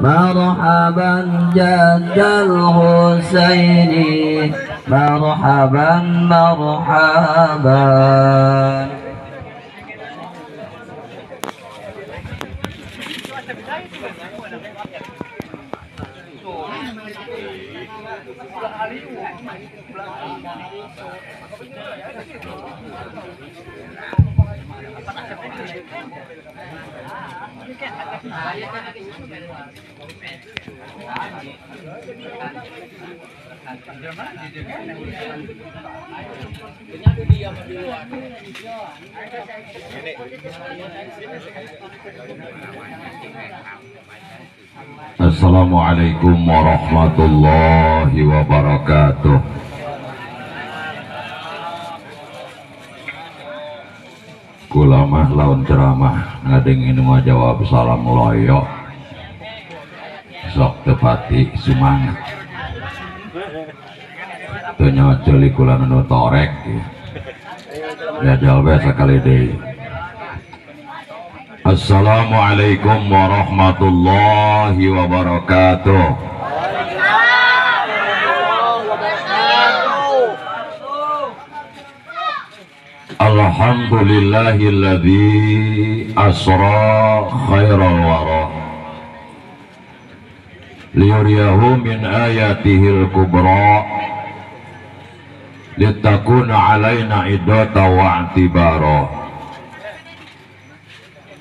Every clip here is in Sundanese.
مرحبا جد الحسين مرحبا مرحبا. Assalamualaikum warahmatullahi wabarakatuh. Kula mah lawan ceramah ngadengin mah jawab salam loyok sok tepati semangat teu nyoceuli kula nu torek ya jawab sakali deui. Assalamualaikum warahmatullahi wabarakatuh. Alhamdulillahilladzi asra khairal wara liyuriyahu min ayatihil kubra litakuna alaina iddata wa i'tibara.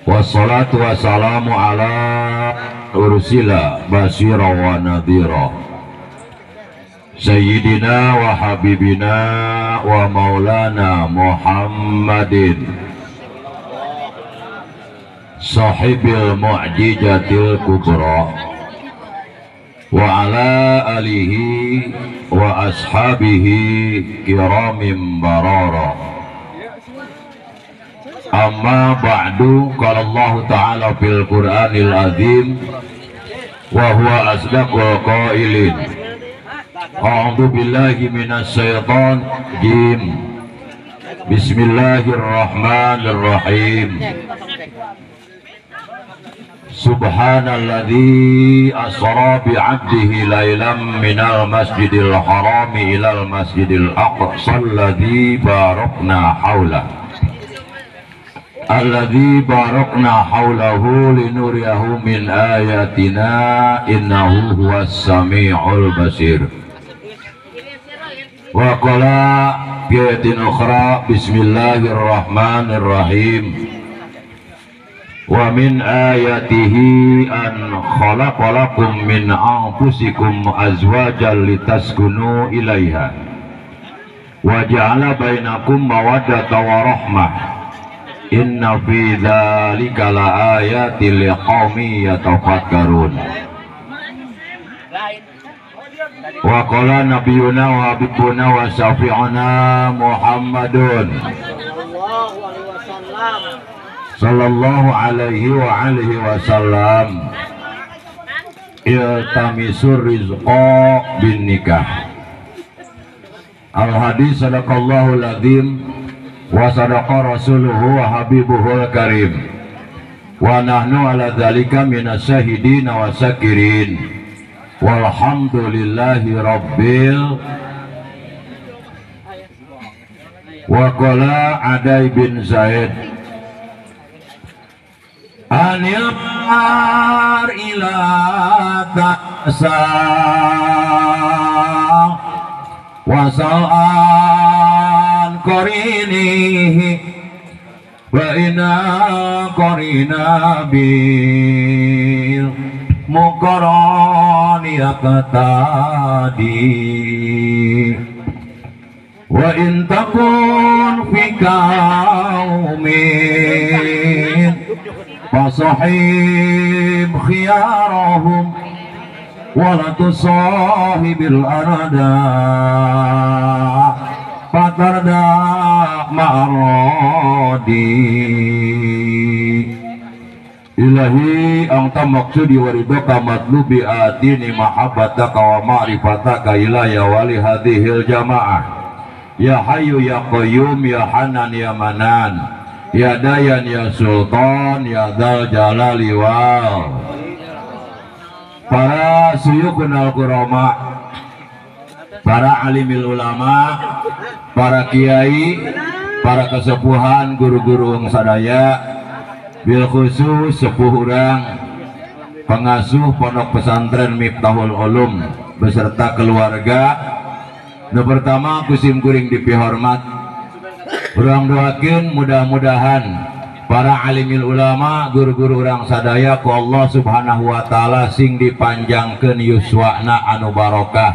Wassalatu wassalamu ala ursila basira wa nadhira sayyidina wa habibina wa maulana Muhammadin sahibil mu'jizatil kubra wa ala alihi wa ashabihi kiramim barara. Amma ba'du, qala Allah ta'ala fil Qur'anil azim wa huwa asdaqul qailin. A'udzu billahi minasy syaithanir rajim. Bismillahirrahmanirrahim. Subhanalladzi asra bi 'abdihi lailan minal masjidil harami ilal masjidil aqsa alladzi barakna haulah alladzi barakna haulahu linuriyahu min ayatina innahu huwas samiul basir. Wa qala bi ayatin ukhra bismillahirrahmanirrahim. Wa min ayatihi an khalaqalakum min anfusikum azwajan litaskunu ilaiha wa ja'ala bainakum mawaddatan wa rahmah. Inna fi dzalika laayatin liqaumin yatafakkarun. Wa qala nabiyuna wa habibuna wa syafi'una Muhammadun sallallahu alaihi wa alihi wasallam, iltamisur rizqa bin nikah. Al hadis sadaqallahul azim wa sadaqa rasuluhu wa habibuhul karim wa nahnu ala dzalika minasyahidin wa syakirin walhamdulillahi rabbil. Wa qala Adai bin Zaid anil mar ila ta'sa wa sa'an qarinihi wa inna qarina bil muqarani aqtadi wa in takun fi qaumin fasahib khiyarahum wa la tusahibil arda fatarda ma'aradi. Ilahi anta maksudi waridaka matlubi atini mahabbataka wa ma'rifataka ilaya wali hadhil jamaah. Ya Hayyu ya Qayyum ya Hanan ya Manan ya Dayan ya Sultan ya Dzal Jalali wal. Para suyukhunal kurama, para alimil ulama, para kiai, para kesepuhan guru-guru sadaya, bil khusus sepuh urang pengasuh Pondok Pesantren Miftahul Ulum beserta keluarga. Nu pertama kusim kuring dipihormat, urang doakeun mudah-mudahan para alimil ulama, guru-guru urang sadaya ku Allah Subhanahu wa taala sing dipanjangkeun yuswana anu barokah,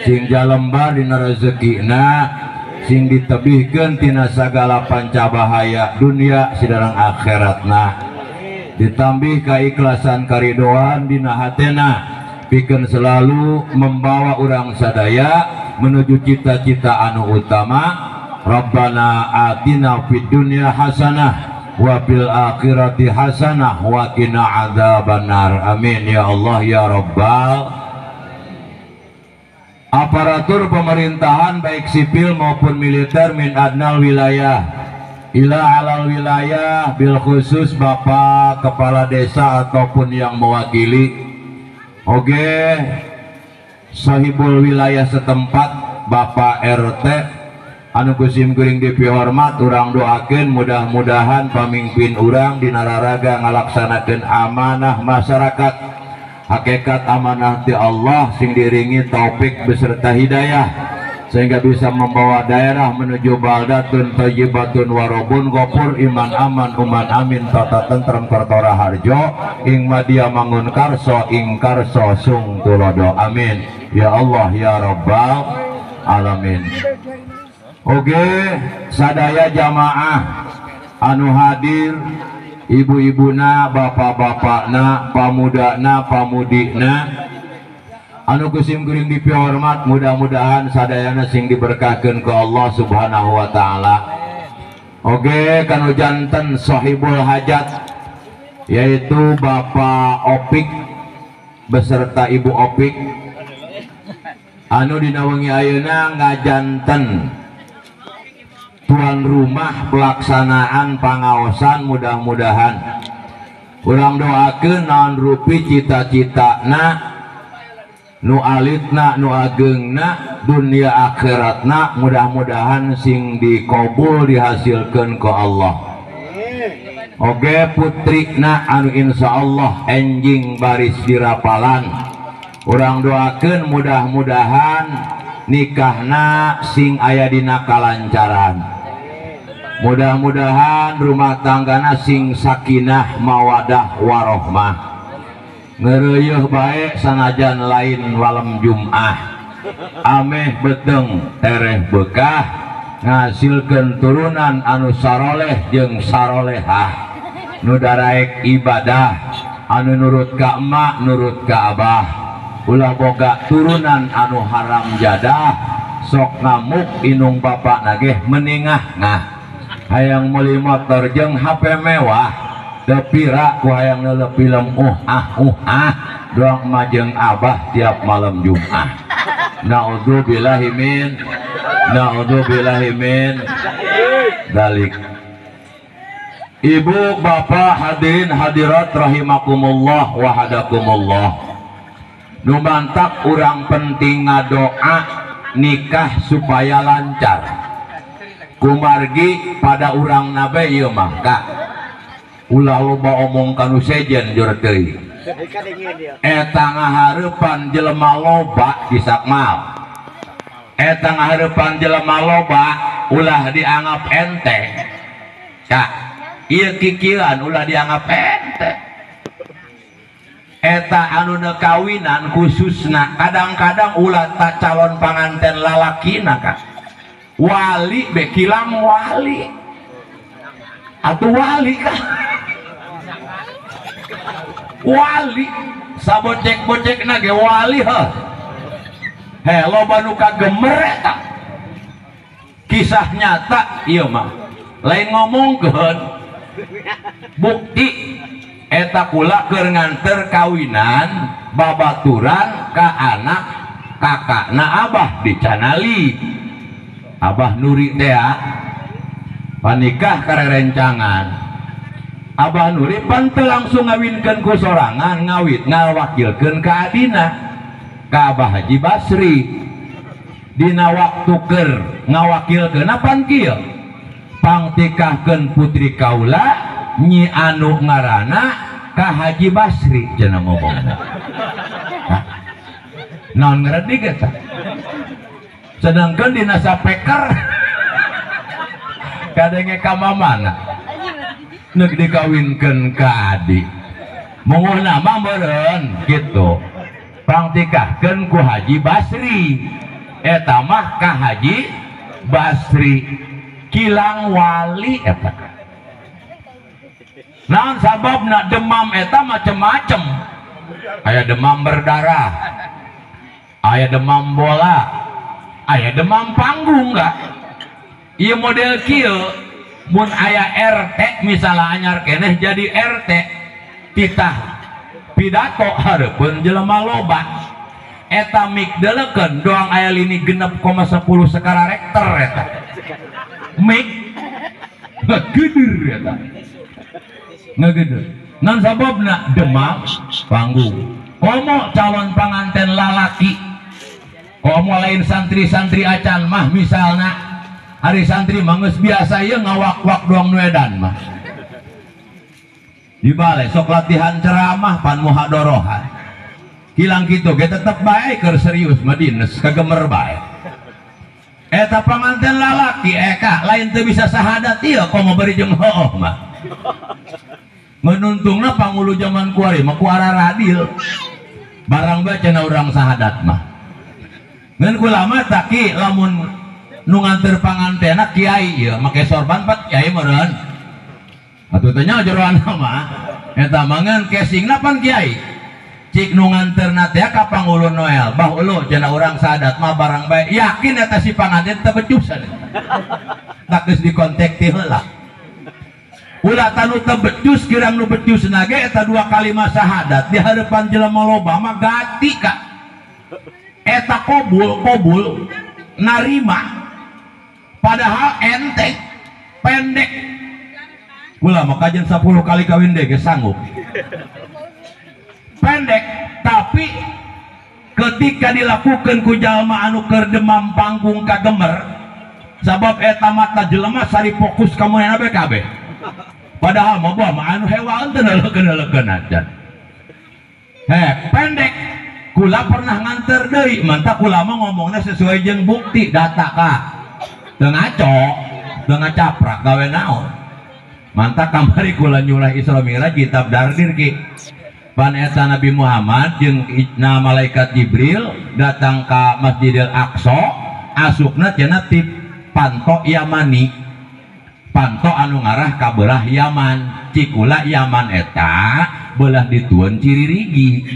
sing jalembar dina rezekina, sing ditebihkeun tina sagala panca bahaya dunia sidarang akhiratna, ditambih keikhlasan karidoan dina hatena, pikeun selalu membawa urang sadaya menuju cita-cita anu utama. Rabbana atina fid dunya hasanah wa fil akhirati hasanah wa qina adzabannar. Amin ya Allah ya Rabbal. Aparatur pemerintahan baik sipil maupun militer min adnal wilayah ila alal wilayah, bil khusus Bapak Kepala Desa ataupun yang mewakili, oke, sahibul wilayah setempat Bapak RT anu kusim kuring dipihormat, urang doakeun mudah-mudahan pamimpin urang dina raraga ngalaksanakeun amanah masyarakat, hakikat amanah ti Allah sing diringi taufik beserta hidayah sehingga bisa membawa daerah menuju baldatun thayyibatun warobun ghafur iman aman uman amin tata tentrem kertora harjo ing madya mangun karso ing karso sung tulodo. Amin ya Allah ya Rabbal alamin. Oke, sadaya jamaah anu hadir, ibu-ibuna, bapak-bapakna, pamudana, pamudina, anu kusim kuring dipihormat, mudah-mudahan sadayana sing diberkahkeun ku Allah Subhanahu wa taala. Oke, kanu janten sahibul hajat yaitu Bapak Opik beserta Ibu Opik anu dina wengi ayeuna ngajanten tuan rumah pelaksanaan pangaosan, mudah-mudahan urang doakeun naon rupi cita-citana nu alitna nu agengna dunia akhiratna, mudah-mudahan sing dikabul dihasilkeun ku Allah. Oke, putrina anu insyaallah enjing baris dirapalan, urang doakeun mudah-mudahan nikahna sing aya dina kalancaran, mudah-mudahan rumah tanggana sing sakinah mawadah warohmah, ngereuyeih bae sanajan lain walem Jum'ah, ameh beteng tereh bekah, ngasilkeun turunan anu saroleh jeung sarolehah, nu daraek ibadah, anu nurut ka emak nurut ka abah, ulah boga turunan anu haram jadah, sok ngamuk inung bapak nageh meningah nah, hayang meuli motor jeung HP mewah, teu pira ku hayang neuleuh film ah doang mah jeung abah tiap malam Jumat. Naudzubillahi min, naudzubillahi min dalik. Ibu bapak hadirin hadirat rahimakumullah wa hadakumullah. Nu mantak urang penting ngadoa nikah supaya lancar. Kumargi pada urang nabe ieu mah ka ulah loba omong kanu sejen jur teuing. Eta ngahareupan jelema loba di sakmal, eta ngahareupan jelema loba ulah dianggap enteng. Ka ieu kikiran ulah dianggap enteng. Eta anu nekawinan khususna kadang-kadang ulah tak calon panganten lalakina ka wali bekilang wali atau wali kah wali sabocek-bocek nage wali heh he loba nu kagemer eta kisah nyata ieu mah lain ngomongkeun bukti eta kula keur nganter kawinan babaturan ka anak kakakna abah di Canali Abah Nuri teh panikah karerencangan Abah Nuri pan teu langsung ngawinkeun ku sorangan, ngawit ngawakilkeun ka adina ka Abah Haji Basri. Dina waktu keur ngawakilkeun pan kieu pangtikahkeun putri kaula Nyi anu ngaranna ka Haji Basri cenah ngomongna. Naon ngerti eta? Sedangkan dina sapeker kadenge ka mamana neuk dikawinkeun ka adi. Munguhna mah meureun kitu. Pangtikahkeun ku Haji Basri. Eta mah ka Haji Basri kilang wali eta. Naon sababna demam eta macem-macem. Aya demam berdarah, aya demam bola, aya demam panggung enggak. Ieu model kieu mun aya RT misalnya anyar keneh jadi RT titah pidato hareupeun jelema loba eta mik deleukeun doang aya lini 6,10 skala Richter eta mik ngageudeur eta ngageudeur. Naon sababna demam panggung. Komo calon panganten lalaki, komo lain santri-santri acan mah misalna hari santri mah geus biasa ieu ngawak-wak doang nu edan mah. Di bale sok latihan ceramah pan muhadorohan. Hilang kitu ge tetep bae keur serius mah dines kagemer bae. Eta panganten lalaki eka lain teu bisa sahadat ieu komo bari jeung hooh mah. Menuntungna pangulu zaman kuari mah ku araradil. Barang bae cenah urang sahadat mah. Ngan kula mah taki lamun nu nganter pangantena kiai ieu make sorban pat kiai meureun. Atuh teh nya jeroan mah eta mah ngan casingna pan kiai. Cik nu nganterna teh ka pangulu Noel, bah ulu cenah urang sahadat mah barang bae yakin eta si panganten teu becusan. Tak geus dikontak ti heula. Ulah tanu teu becus kirang nu becus nage eta dua kalimat syahadat di harapan jelema loba mah gati ka. Eta kobul kobul narima padahal enteng pendek. Ulah mah kajian 10 kali kawin deh geus sanggup. Pendek tapi ketika dilakukan ku jalma anu keur demam panggung kagemer sabab eta mata jelema sari fokus ka manehna bae kabeh. Padahal mah buah mah anu hewan teu neulekeun-neulekeun acan. Heh, pendek. Kula pernah nganter deui, mantap kula mah ngomongna sesuai jeung bukti data ka. Teu ngaco, teu ngacaprak gawe naon. Mantap kamari kula nyulah Isra Mi'raj kitab Dardir ki. Pan eta Nabi Muhammad jeung na malaikat Jibril datang ka Masjidil Aqsa, asupna cenah ti panto Yamani. Panto anu ngarah ka belah Yaman, cikula Yaman eta belah ditueun Ciririgi.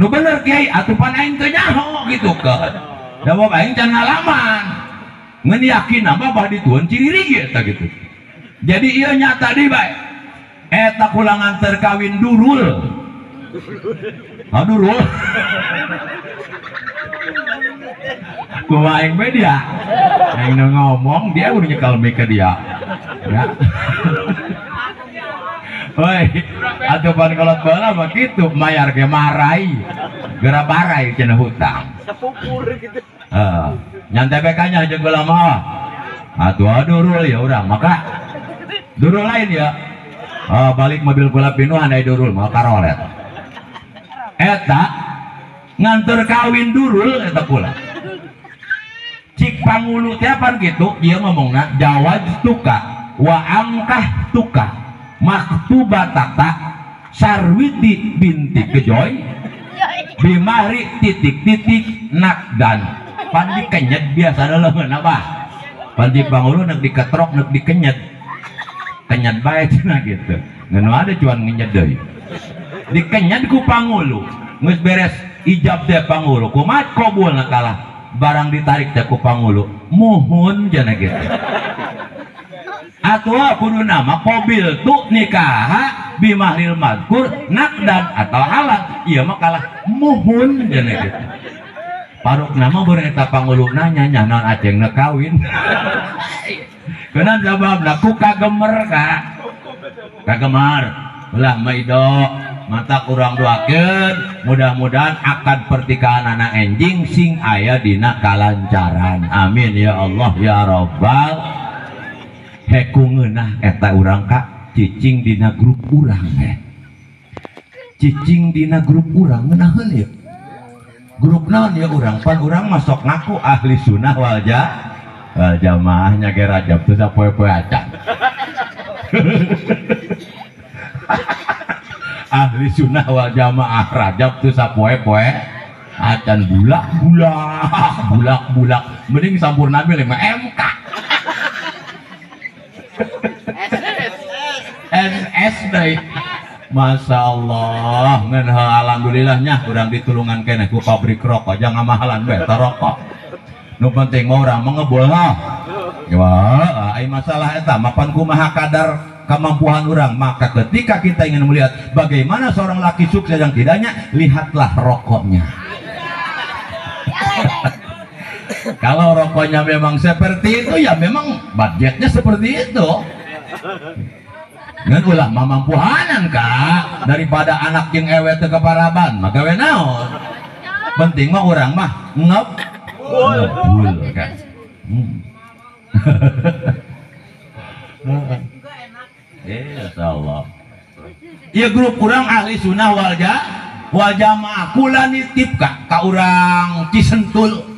Nu bener kiai atuh pan aing teu nyaho gitu ke. Jawab aing can ngalaman. Ngeun yakin mah bah ditueun Ciririgi eta gitu. Jadi ieu nyata deui bae. Eta kula nganter kawin durul. Ha durul. Kumaha aing bae dia. Aing nu ngomong dia udah nyekel mic ke dia. Ya. Woi, atuh pan kolot baheula mah kitu mayar ge marai. Geura barai cenah hutang. Sepupur gitu. Heeh. Nyantai bae kanya jeung baheula mah. Atuh durul ya urang maka durul lain ya. Oh, balik mobil kula pinuhan aya durul mah karolet. Eta nganter kawin durul eta kula. Cik pangulu teh pan kitu dia ngomongna jawaz tuka wa angkah tuka maktubatata sarwiti binti kejoy bimahri titik titik nakdan. Pan dikenyet biasa leungeun apa? Pan di pangulu nek diketrok nek dikenyet. Kenyet bae cenah gitu. Ngeun ada cuan ngenyet deui. Dikenyet ku pangulu. Geus beres ijab teh pangulu. Kumaha kabulna kalah barang ditarik teh ku pangulu. Muhun cenah gitu. Atuh kudu nama qabil tu nikaha bimahril madkur nakdan atau halal. Ieu mah kalah muhun cenah gitu. Paruk nama beureun eta pangulu nanya nya naon acengna kawin. Kenan sababna ku kagemer ka. Kagemar ulah maido mata kurang doakeun mudah-mudahan akad pernikahan anak enjing sing aya dina kalancaran. Amin ya Allah ya Rabbal. Heku ngeunah eta urang ka cicing dina grup urang heh. Cicing dina grup urang ngeunaheun ieu. Grup naon ya urang? Pan urang masuk ngaku ahli sunnah wal jamaah nya ge rajab teu sapoe-poe acan. Ahli sunnah wal jamaah rajab teu sapoe-poe acan bulak bulak bulak bulak mending sampurna 5 MK SS deui. Masya Allah ngan alhamdulillahnya urang ditulungan keneh ku pabrik rokok jangan ngamahalan bae ta rokok nu penting mah urang mah ngebul hah. Wah, ai masalah eta mapan kumaha kadar kemampuan orang. Maka ketika kita ingin melihat bagaimana seorang laki sukses yang tidaknya, lihatlah rokoknya. Kalau rokoknya memang seperti itu, ya memang budgetnya seperti itu. Ngan ulah mamampuhanan kak daripada anak yang ewe teu keparaban maka we naon. Penting mah urang mah ngebul kan. Insyaallah. Iya grup urang ahli sunnah wal jamaah kula nitip ka urang Cisentul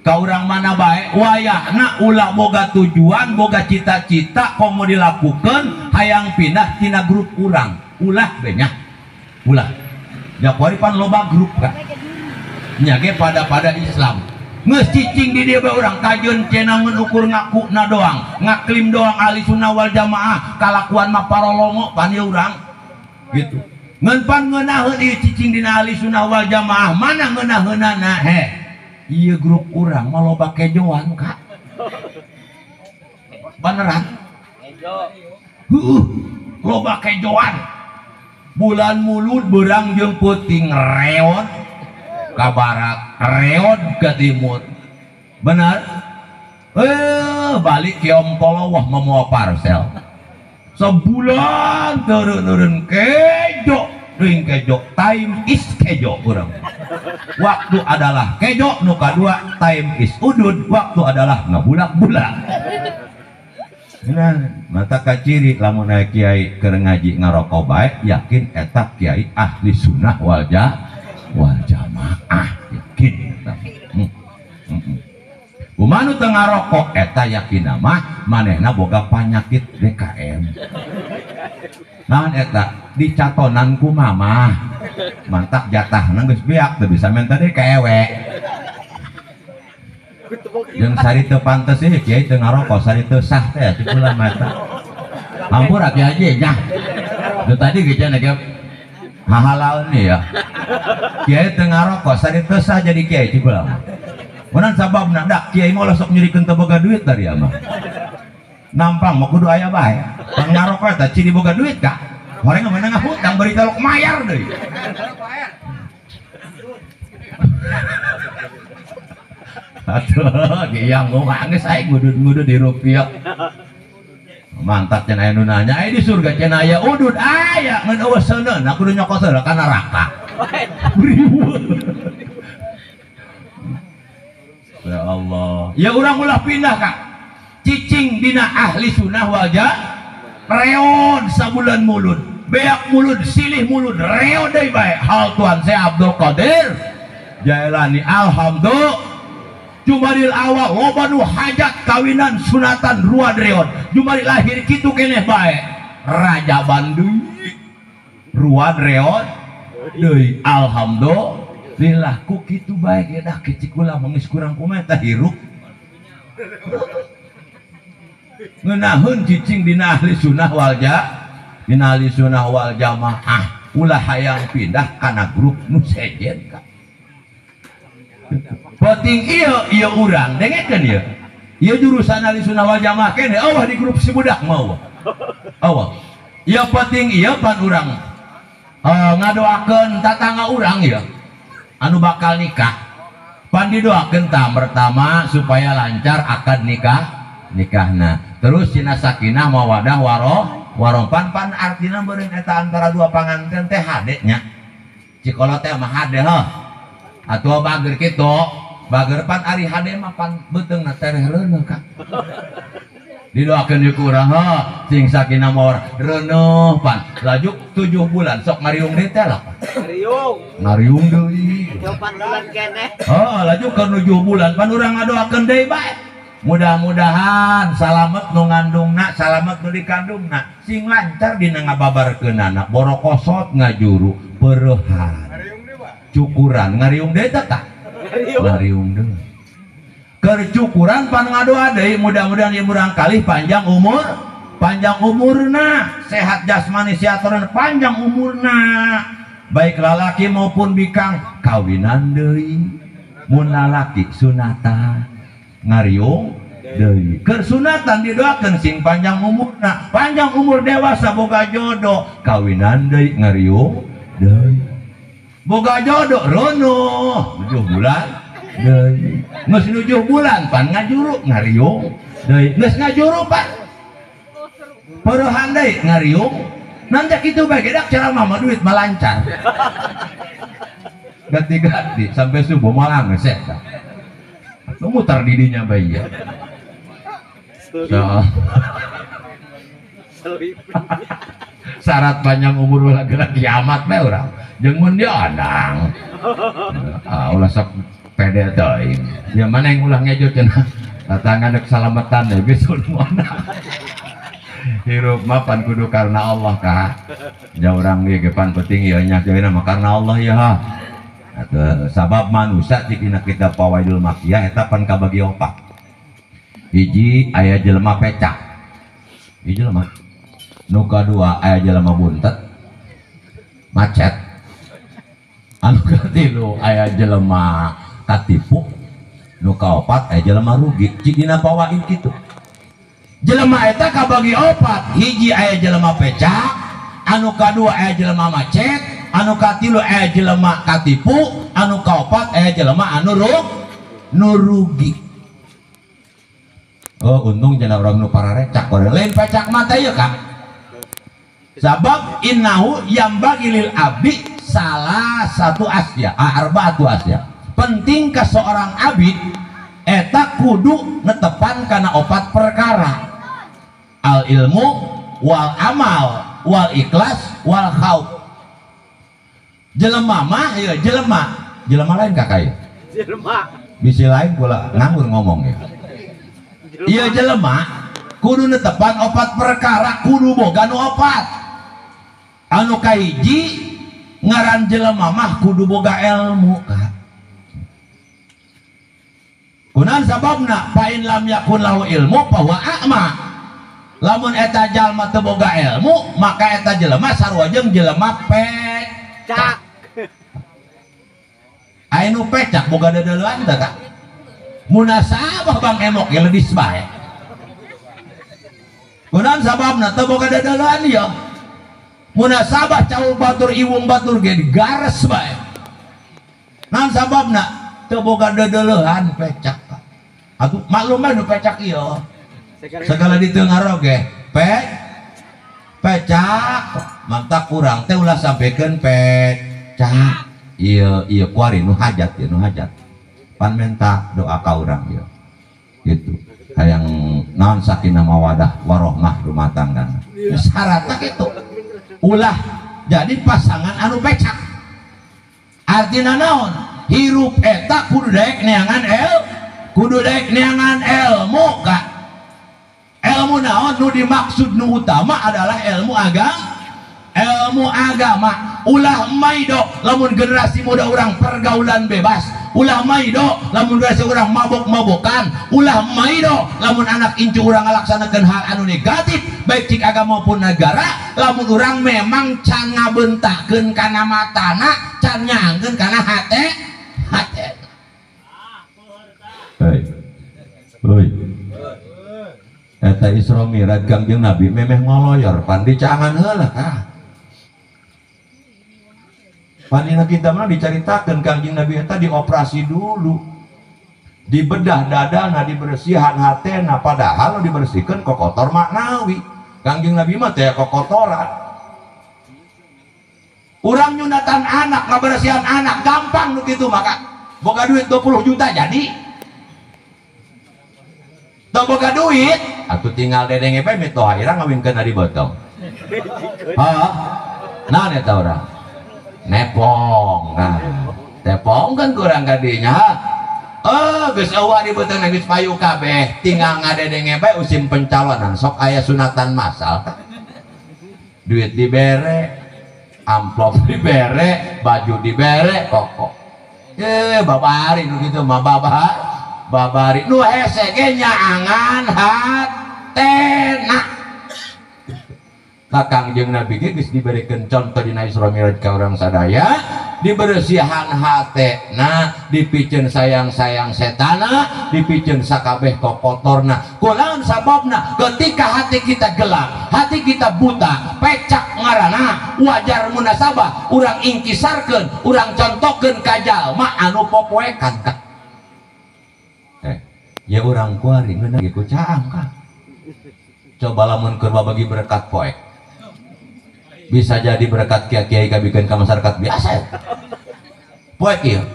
ka urang mana bae wayahna ulah boga tujuan boga cita-cita komo dilakukeun hayang pindah tina grup urang ulah be nya ulah jakuari pan loba grup ka nya ge pada Islam geus cicing di dieu bae urang kajeun cenah ngeun ukur ngakuna doang ngaklim doang ahli sunnah wal jamaah kalakuan mah parolongo pan ieu urang gitu ngeun pan ngeunaheun ieu cicing dina ahli sunnah wal jamaah mana ngeunaheunana he ieu grup urang mah loba kejoan kak beneran heueuh loba kejoan bulan mulut berang jeung peuting reot ka barat reot ke timur benar balik kiom polowah memuwa parcel sebulan turun-turun kejo ring kejo time is kejo urang waktu adalah kejo nu kadua time is udud waktu adalah ngabulak-bulak. Nah mata kaciri lamun aya kiai keur ngaji ngarokok bae yakin eta kiai ahli sunnah wal jamaah yakin. Kumaha nu teu ngarokok eta yakin mah manehna boga panyakit DKM. Naon eta dicatonan ku mamah mantak jatahna geus beak teu bisa menta deui ka ewe. Jeung sari teu pantes ieu kiai teu ngarokok sari teu sah teh cik ulama eta. Hampura kiai haji nya. Teu tadi ge cenah ge hahalaun ya. Kiai teu ngarokok sari teu sah jadi kiai cik ulama. Meunang sababna dak kiai mah ulah sok nyirikeun teu boga duit dari mah. Nampang mah kudu aya bae. Pan ngarokok eta ciri boga duit kak. Horeng mah meunang hutang bari talok mayar deui. Aduh, yang ngomong geus aing ngudud-ngudud di rupiah. Mantap cenah aya nu nanya, aya di surga cenah aya udud aya ngan eueuh seuneun kudu nyokot heula ka neraka. Ya Allah. Ya urang ulah pindah kak. Cicing dina ahli sunnah wal jamaah reon sabulan mulud, beak mulud, silih mulud, reon deui bae. Hal Tuhan saya Abdul Qadir Jailani alhamdulillah. Jumadil awal loba nu hajat kawinan sunatan ruad reon. Jumadil akhir kitu keneh bae. Raja Bandung ruad reon deui alhamdulillah ku kitu bae ge dah kecik ulah mangis kurang kumaha tah hirup. Ngeunaheun cicing dina ahli sunnah wal jamaah, dina ahli sunnah wal jamaah ulah hayang pindah kana grup nu sejen ka. Penting ieu ieu urang dengekeun ieu. Ieu jurusan ahli sunnah wal jamaah keneh eueuh di grup si budak mah eueuh. Ieu penting ieu pan urang ngadoakeun tatangga urang ieu anu bakal nikah. Pan didoakeun tah pertama supaya lancar akad nikah nikahna. Terus cina sakinah mawadah Warohmah pan artina beureun eta antara dua panganten teh hade nya. Cikolo teh mah hade heuh. Atuh bager kitu, bager pan ari hade mah pan beuteungna tereh reuneuh ka. Didoakeun ieu ku urang heuh, sing sakinah mawaddah reuneuh pan. Laju 7 bulan sok ngariung deui teh lah. Ngariung. Ngariung deui. 8 bulan keneh. Heuh, laju ke 7 bulan pan urang ngadoakeun deui bae. Mudah-mudahan salamet nu ngandungna, salamet nu dikandungna, sing lancar dina ngababarkeunana, borokosot ngajuru, peureuhan. Cukuran ngariung deui teh tah. Ngariung deui. Keur cukuran pan ngadoa deui mudah-mudahan ieu murang kalih panjang umur, panjang umurna, sehat jasmani sehat rohani, panjang umurna. Baik lalaki maupun bikang kawinan deui. Mun lalaki sunatan ngariung deui. Keur sunatan didoakeun sing panjang umurna, panjang umur dewasa boga jodoh, kawinan deui ngariung deui. Boga jodoh reuneuh 7 bulan deui. Geus 7 bulan pan ngajuru ngariung deui. Geus ngajuru pan peureuhan deui ngariung. Nanti kitu bae gedak cara mama duit malancar. Ganti-ganti sampai subuh malah geus eta. Atuh muter didinya bae ya. So. Syarat panjang umur ulah geura kiamat bae urang. Jeung mun diandang. Ah ulah sok pede teuing. Ya mana yang ulah ngejo cenah. Tatangan dek salametan deui besok mana. Hirup mah pan kudu karena Allah ka. Ja urang ge pan penting ieu nya jauhna mah karena Allah ya. Atuh sabab manusia dikina kita Fawaidul Makkiyah eta pan kabagi opat. Hiji aya jelema pecak. Hiji jelema. Nu kadua aya jelema buntet. Macet. Anu katilu aya jelema katipu. Nu kaopat aya jelema rugi. Cik dina fawaid kitu. Jelema eta kabagi opat. Hiji aya jelema pecak, anu kadua aya jelema macet, anu katilu aya jelema katipu, anu kaopat aya jelema anu nu rugi. Oh untung cenah urang nu pararecak, orang lain pecak mata ieu Kang. Sabab innahu yambagi lil abdi salah satu asya, arba'atu asya. Penting ke seorang abid eta kudu netepan kana opat perkara. Al ilmu wal amal wal ikhlas wal khauf. Jelema mah ya jelema, jelema lain kakak ya. Jelema. Bisi lain kula nganggur ngomong ya. Iya jelema kudu netepan opat perkara, kudu boga nu opat. Anu kahiji ngaran jelema mah kudu boga ilmu kak. Kunaon sababna fa in lam yakun lahu ilmu fa huwa a'ma. Lamun eta jalma teu boga ilmu maka eta jelema sarua jeung jelema pecak. Aya nu pecak boga deudeuleun teh kak. Munasabah Bang Emok ge lebih bae. Kunaon sababna teu boga deudeuleun ieu. Munasabah caul batur iwung batur ge digares bae. Naon sababna teu boga deudeuleun pecak. Atuh maklum bae nu pecak ieu. Segala ditengar oge pecak mantap kurang teh ulah sampaikan pecak. Iya iya kuari nu hajat ya nu hajat pan menta doa ka urang ieu gitu hayang naon sakinah mawadah warohmah rumah tangga syaratna kitu ulah jadi pasangan anu pecak. Artina naon hirup eta kudu daek neangan kudu daek neangan ilmu ka. Ilmu naon nu dimaksud nu utama adalah ilmu agama. Ilmu agama ulah maido lamun generasi muda urang pergaulan bebas, ulah maido lamun generasi urang mabok-mabokan, ulah maido lamun anak incu urang ngalaksanakeun hal anu negatif baik cik agama maupun negara, lamun urang memang can ngabentahkeun kana matana, can nyaangkeun kana hate hate. Hei. Hei. Eta Isra Mi'raj Kangjeng Nabi memeh ngoloyor pan dicangan heula kah. Panina kita mah dicaritakeun Kangjeng Nabi eta dioperasi dulu. Dibedah dadana, dibersihan hatena, padahal dibersihkeun kokotor maknawi. Kangjeng Nabi mah teh kokotoran. Urang nyunatan anak, ngabersihan anak gampang nu kitu maka. Boga duit 20 juta jadi. Teu boga duit, atuh tinggal dedenge bae mitoha irang ngawinkeun ari beuteung. Hah? Naon eta urang? Nepong. Nah, tepong kan kurang kadinya. Oh, geus eueuh di beuteung geus payu kabeh, tinggal ngadedenge bae usim pencalonan sok aya sunatan masal. Duit dibere, amplop dibere, baju dibere, koko. Babari nu kitu mah babari nu hese ge nyaangan hatena. Ka Kangjeng Nabi ge geus diberikeun contoh dina Isra Mi'raj ka urang sadaya, dibersihan hatena, dipiceun sayang-sayang setana, dipiceun sakabeh kokotorna. Kunaon sababna? Ketika hati kita gelap, hati kita buta, pecak ngaranna, wajar munasabah, urang ingkisarkeun, urang contohkeun ka jalma anu popoekan ka. Ya urang kuari ngeunah ge ku caang ka. Coba lamun keur bagi berkat poek. Bisa jadi berkat kiai-kiai kabikeun ka masyarakat biasa ya. Poek ieu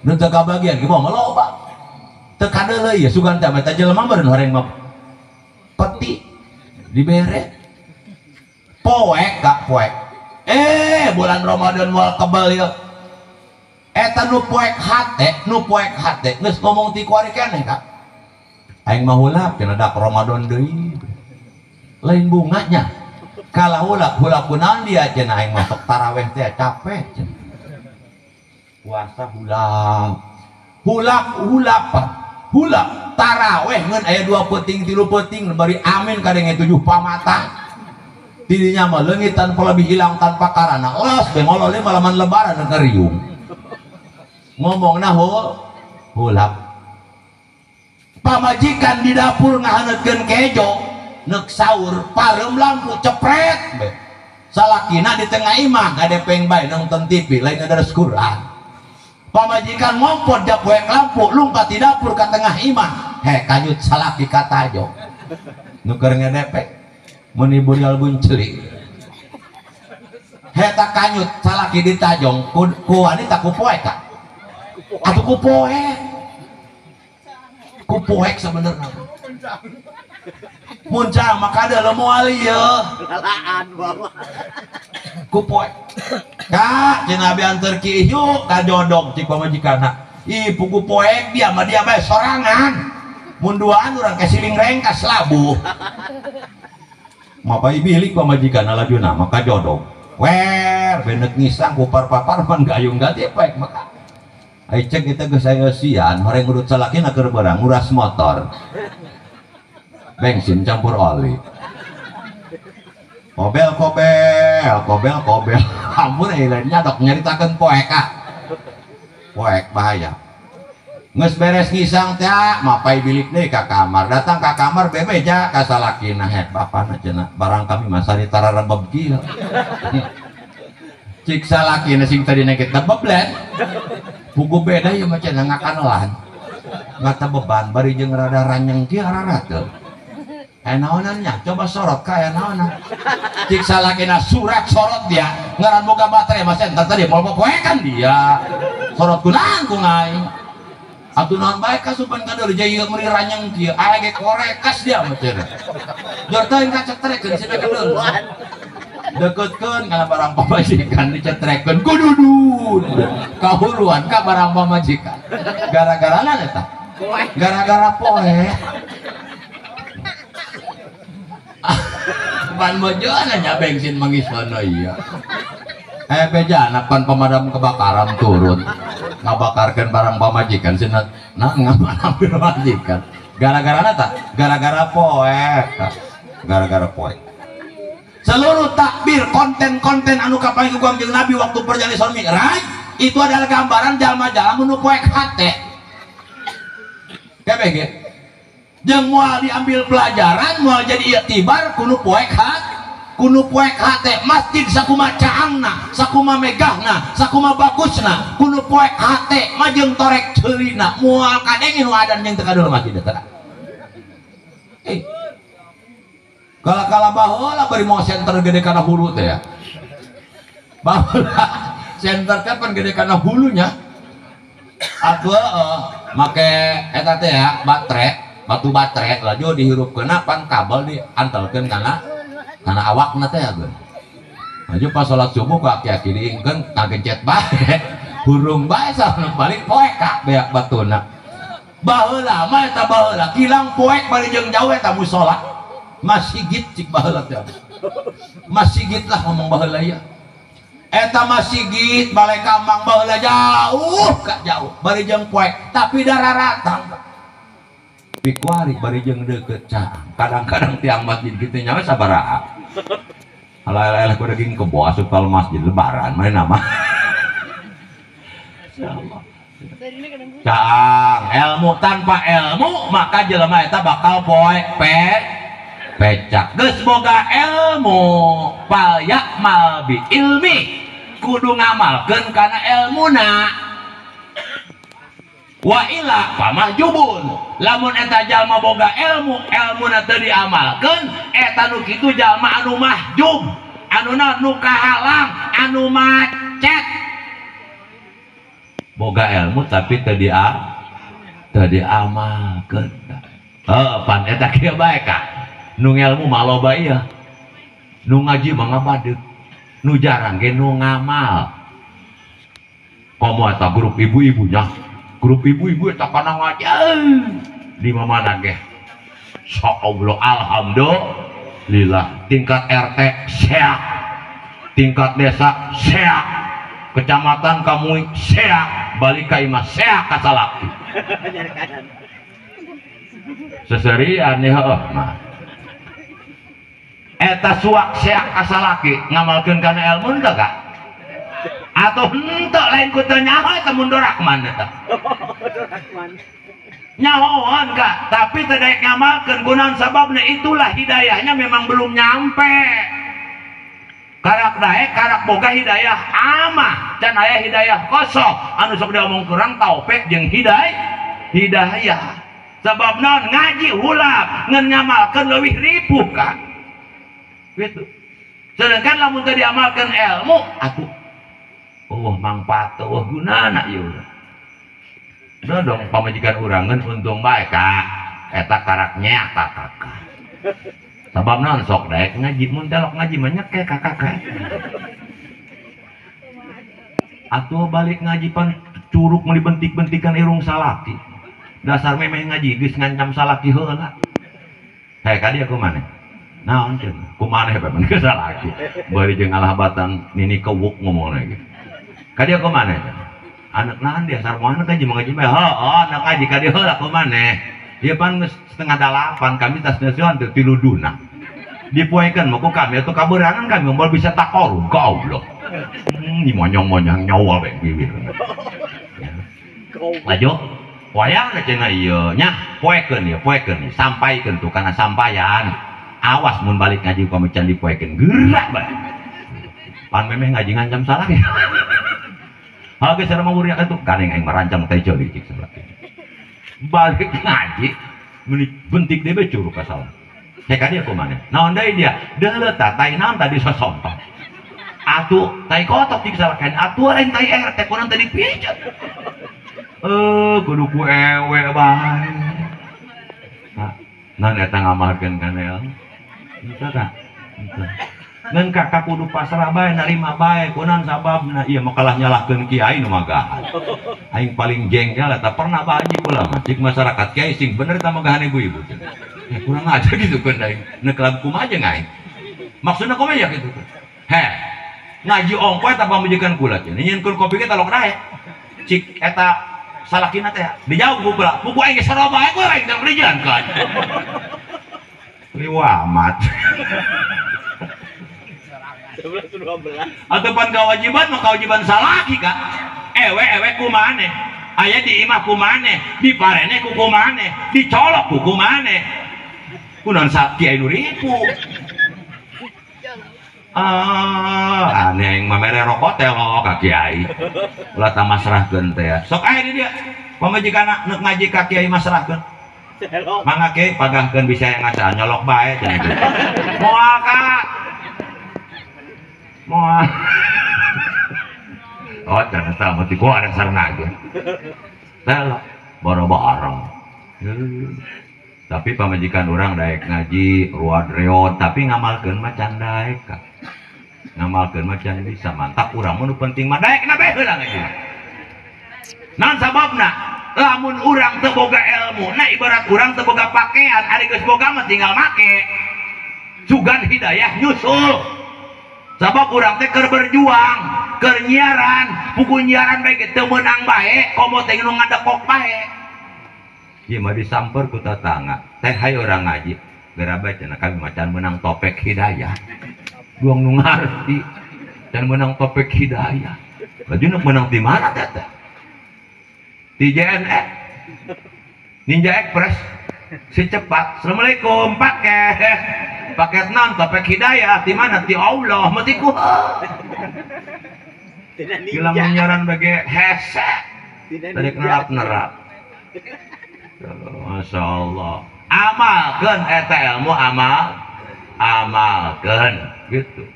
nu teu kabagian ge mah loba. Teu kadeuleu ieu sugan teh mah jelema meureun horeng mah peti dibere. Poek ka poek. Bulan Ramadan moal kebel ieu. Eta nu poek hate, nu poek hate geus ngomong ti kuari keneh ka. Aing mah hulap cenah dak Ramadan deui. Lain bunganya. Kalah hulap, hulap kunaon dia cenah aing masuk taraweh teh capek cenah. Puasa hulap. Hulap hulap hulap taraweh ngeun aya 2 peuting 3 peuting bari amin kadenge 7 pamata. Tidinya mah leungit tanpa lebih hilang tanpa karana. Los bengolol malaman lebaran ngeriung. Ngomongna hulap. Pamajikan di dapur ngahaneutkeun kejo. Nek sahur pareum lampu cepret be. Salakina di tengah imah ngadepeng bae nonton TV lain ngadaras Quran. Pamajikan ngompor japoek lampu lumpat di dapur ka tengah imah. He kanyut salaki katajo. Nu keur ngedepek meuni burial buncelik. Heta kanyut salaki ditajong ku wanita ku poek ka. Atuh ku poek. Ku poek sebenarnya. Muncang maka ada moal ieu. Lalaan bawa. Ku poek. Kak, cenah abi anteur ki yuk ka jodog cik pamajikanna. Ih, pugu poek dia mah dia bae sorangan. Mun duaan urang ke siling rengkas labuh. Mapai bilik pamajikanna lajuna maka jodog. Wer, benek ngisang kupar-papar pan gayung ganti poek maka. Ai cek kita geus aya eusian, horeng urut salakina keur barang nguras motor. Bensin campur oli. Kobel kobel kobel kobel. Ampun euy lain nyadok nyaritakeun poek ah. Poek bahaya. Geus beres ngisang teh mapai bilik deui ka kamar. Datang ka kamar bebeja ka salakina hek bapana cenah barang kami mah sari tararebeb kieu. Cik salakina sing tadina kita beblet. Pugu beda ieu mah cenah ngakanelan. Ngata beban bari jeung rada ranyeng kieu ararateuh. Naonannya coba sorot kaya naonan cik salakina surat sorot dia ngaran boga baterai mas entar tadi mau poekan dia sorot kunang ku aing atuh naon bae kasupan ka deuleu jaya meuri ranyeng kieu aya ge korekas dia mah cenah jor teuing kacetrekeun cenah ka deuleu deketkeun kana barang pamajikan dicetrekeun kududun kahuruan ka barang pamajikan gara-gara naon eta gara-gara poe. Pan bojona nya bensin mangisono iya. Bejana pan pemadam kebakaran turun ngabakarkeun barang pamajikan cenah nah ngamadam pamajikan. Gara-gara ta? Gara-gara poek. Gara-gara poek. Seluruh takbir konten-konten anu kapanggih ku Kangjeng Nabi waktu perjalanan Isra Mi'raj itu adalah gambaran jalma-jalma nu poek hate. Kabeh ge. Jeung moal diambil pelajaran moal jadi iktibar kuno poek hat kuno poek hate. Masjid sakuma caangna sakuma megahna sakuma bagusna kuno poek hate majeng torek ceulina moal kadenge nu adan jeung teu kadeuleu masjid eta. Kala-kala baheula bari mau senter gede kana hulu teh ya. Baheula senter teh pan gede kana hulunya. Atuh make eta teh ya baterai, batu baterai laju dihirupkeunna pan kabel diantelkeun kana kana awakna teh geun. Laju pas salat subuh ku aki-aki diingkeun kagencet bae. Hurung bae salah balik poek ka beak batuna. Baheula mah eta baheula kilang poek bari jeung jauh eta musala. Masigit cik baheula teh. Masigit lah ngomong baheula ieu. Eta masigit balai kamang baheula jauh ka jauh bari jeung poek tapi dararatang. Pikuari bari jeung deukeut caang. Kadang-kadang tiang masjid kitu nyawa sabaraha. Alah-alah ku daging kebo asup ka masjid lebaran mah nama. Insyaallah. Caang ilmu tanpa ilmu maka jelema eta bakal poek pecak. Geus boga ilmu fal ya'mal bi ilmi kudu ngamalkeun kana elmuna. Wa ila pamahjubun lamun eta jalma boga ilmu elmuna teu diamalkeun eta nu kitu jalma anu mahjub anu naon nu kahalang anu macet. Boga ilmu tapi teu diamalkeun. Heuh pan eta kieu bae ka nu ngelmu mah loba ieu nu ngaji mah ngabadeuk nu jarang ge nu ngamal. Komo eta grup ibu-ibunya, grup ibu-ibu eta kana ngaji di mana ge sok Allah alhamdulillah tingkat RT seak, tingkat desa seak, kecamatan kamu seak, balik ka imah seak ka salaki. Seserian heuh mah eta suak seak asalaki ngamalkeun kana ilmu henteu ka? Atau henteu lain ku teu nyaho eta mundur Rahman eta. Nyahoan ka, tapi teu daek ngamalkeun kunaon sababna itulah hidayahnya memang belum nyampe. Karak daek karak boga hidayah amah can aya hidayah kosong anu sok diomong kurang taufik jeung hidayah. Sabab naon ngaji hulap ngan ngamalkeun leuwih ripuh ka. Gitu. Sedangkan lamun teu diamalkeun ilmu atuh eueuh mangfaat eueuh gunana ieu. Udah dong pamajikan urang ngeun untung bae ka eta karak nyeak ka kakak. Sabab naon sok daek ngaji mun telok ngaji mah nyeke ka kakak. Atuh balik ngaji pan curug meuli bentik-bentikan irung salaki. Dasar memeh ngaji geus ngancam salaki heula. Heh ka dieu kumaha? Naon cenah kumaha bae mun geus salaki. Bari jeung ngalah batang nini kewuk ngomongna ge. Ka dieu kumaha cenah? Anak naon dia sarua anak ngaji mah ngaji bae. Heuh anak ngaji ka dieu heula kumaha? Ieu pan geus 7:30 kami tas neusian teh 3 duna. Dipoekeun mah ku kami atuh kaberangan kami moal bisa takorub ka Allah. Ni monyong-monyong nyawa bae bibir. Laju wayah cenah ieu nya poekeun ieu poekeun sampaikeun tuh kana sampayan. Awas mun balik ngaji kami can dipoekeun gerak bae. Pan memeh ngaji ngancam salah ya. Ha geus sareng muriak atuh kaneng aing merancang teh ceuli cik salah. Balik ngaji meuni bentik deui bae curug ka salah. Cek ka dieu kumaha? Naon deui dia? Deuleu tah tai naon tadi sosontok. Atuh tai kotok cik salah kan atuh lain tai RT kunaon tadi pijet. Kudu ku ewe bae. Nah, naon eta ngamalkeun kana ilmu? Henteu ka? Henteu. Ngan kakak kudu pasrah bae narima bae kunaon sababna ieu mah kalah nyalahkeun kiai nu magahan. Aing paling jengkel eta pernah bae kula mah cik masyarakat kiai sing bener eta magahan ibu-ibu. Ya kurang aja gitu kan aing. Neuk kumaha jeung aing. Maksudna kumaha ya kitu. Heh. Ngaji ongko eta pamajikan kula cenah. Nyieunkeun kopi ge talok daek. Cik eta salakina teh dijauh ku kula. Buku aing geus sarua bae ku aing teh dijalankeun. Riwa amat. 11 12. Atau pan kewajiban mah kewajiban salaki kak. Ewe ewe kumane. Aya di imah kumane, di parene ku kumane, dicolok ku kumane. Kunaon kiai nu ripu. Ah, aneh aing mah mere rokok teh lo ka kiai. Ulah tamasrahkeun teh. Sok aya di dia. Pamajikan neuk ngaji ka kiai masrahkeun. Mangga ke pagahkeun bisa yang ngasaan nyolok bae cenah gitu. Moal ka. Moal. Oh, cenah tah mati gua ada sarna ge. Telok boro-bareng. Tapi pamajikan urang daek ngaji ruad reot tapi ngamalkeun mah can daek ka. Ngamalkeun mah can bisa mantap urang mah nu penting mah daek na bae heula ngaji. Naon sababna? Lamun urang teu boga ilmu, nah ibarat urang teu boga pakaian, ari geus boga mah tinggal make. Sugan hidayah nyusul. Sabab urang teh keur berjuang, keur nyiaran, puku nyiaran bae teu meunang bae, komo teh nu ngadekok bae. Ieu mah disamper ku tatangga, teh hayu urang ngaji. Geura bae cenah kami mah can meunang topek hidayah. Duang nu ngarti, can meunang topek hidayah. Laju nu meunang di mana teh teh? Di JNE Ninja Express si cepat. Assalamualaikum paket paket non topek hidayah di mana di Allah mati ku hilang menyaran bagi hese tadi nerap nerap. Masya Allah amalkan eta ilmu amal amalkan gitu.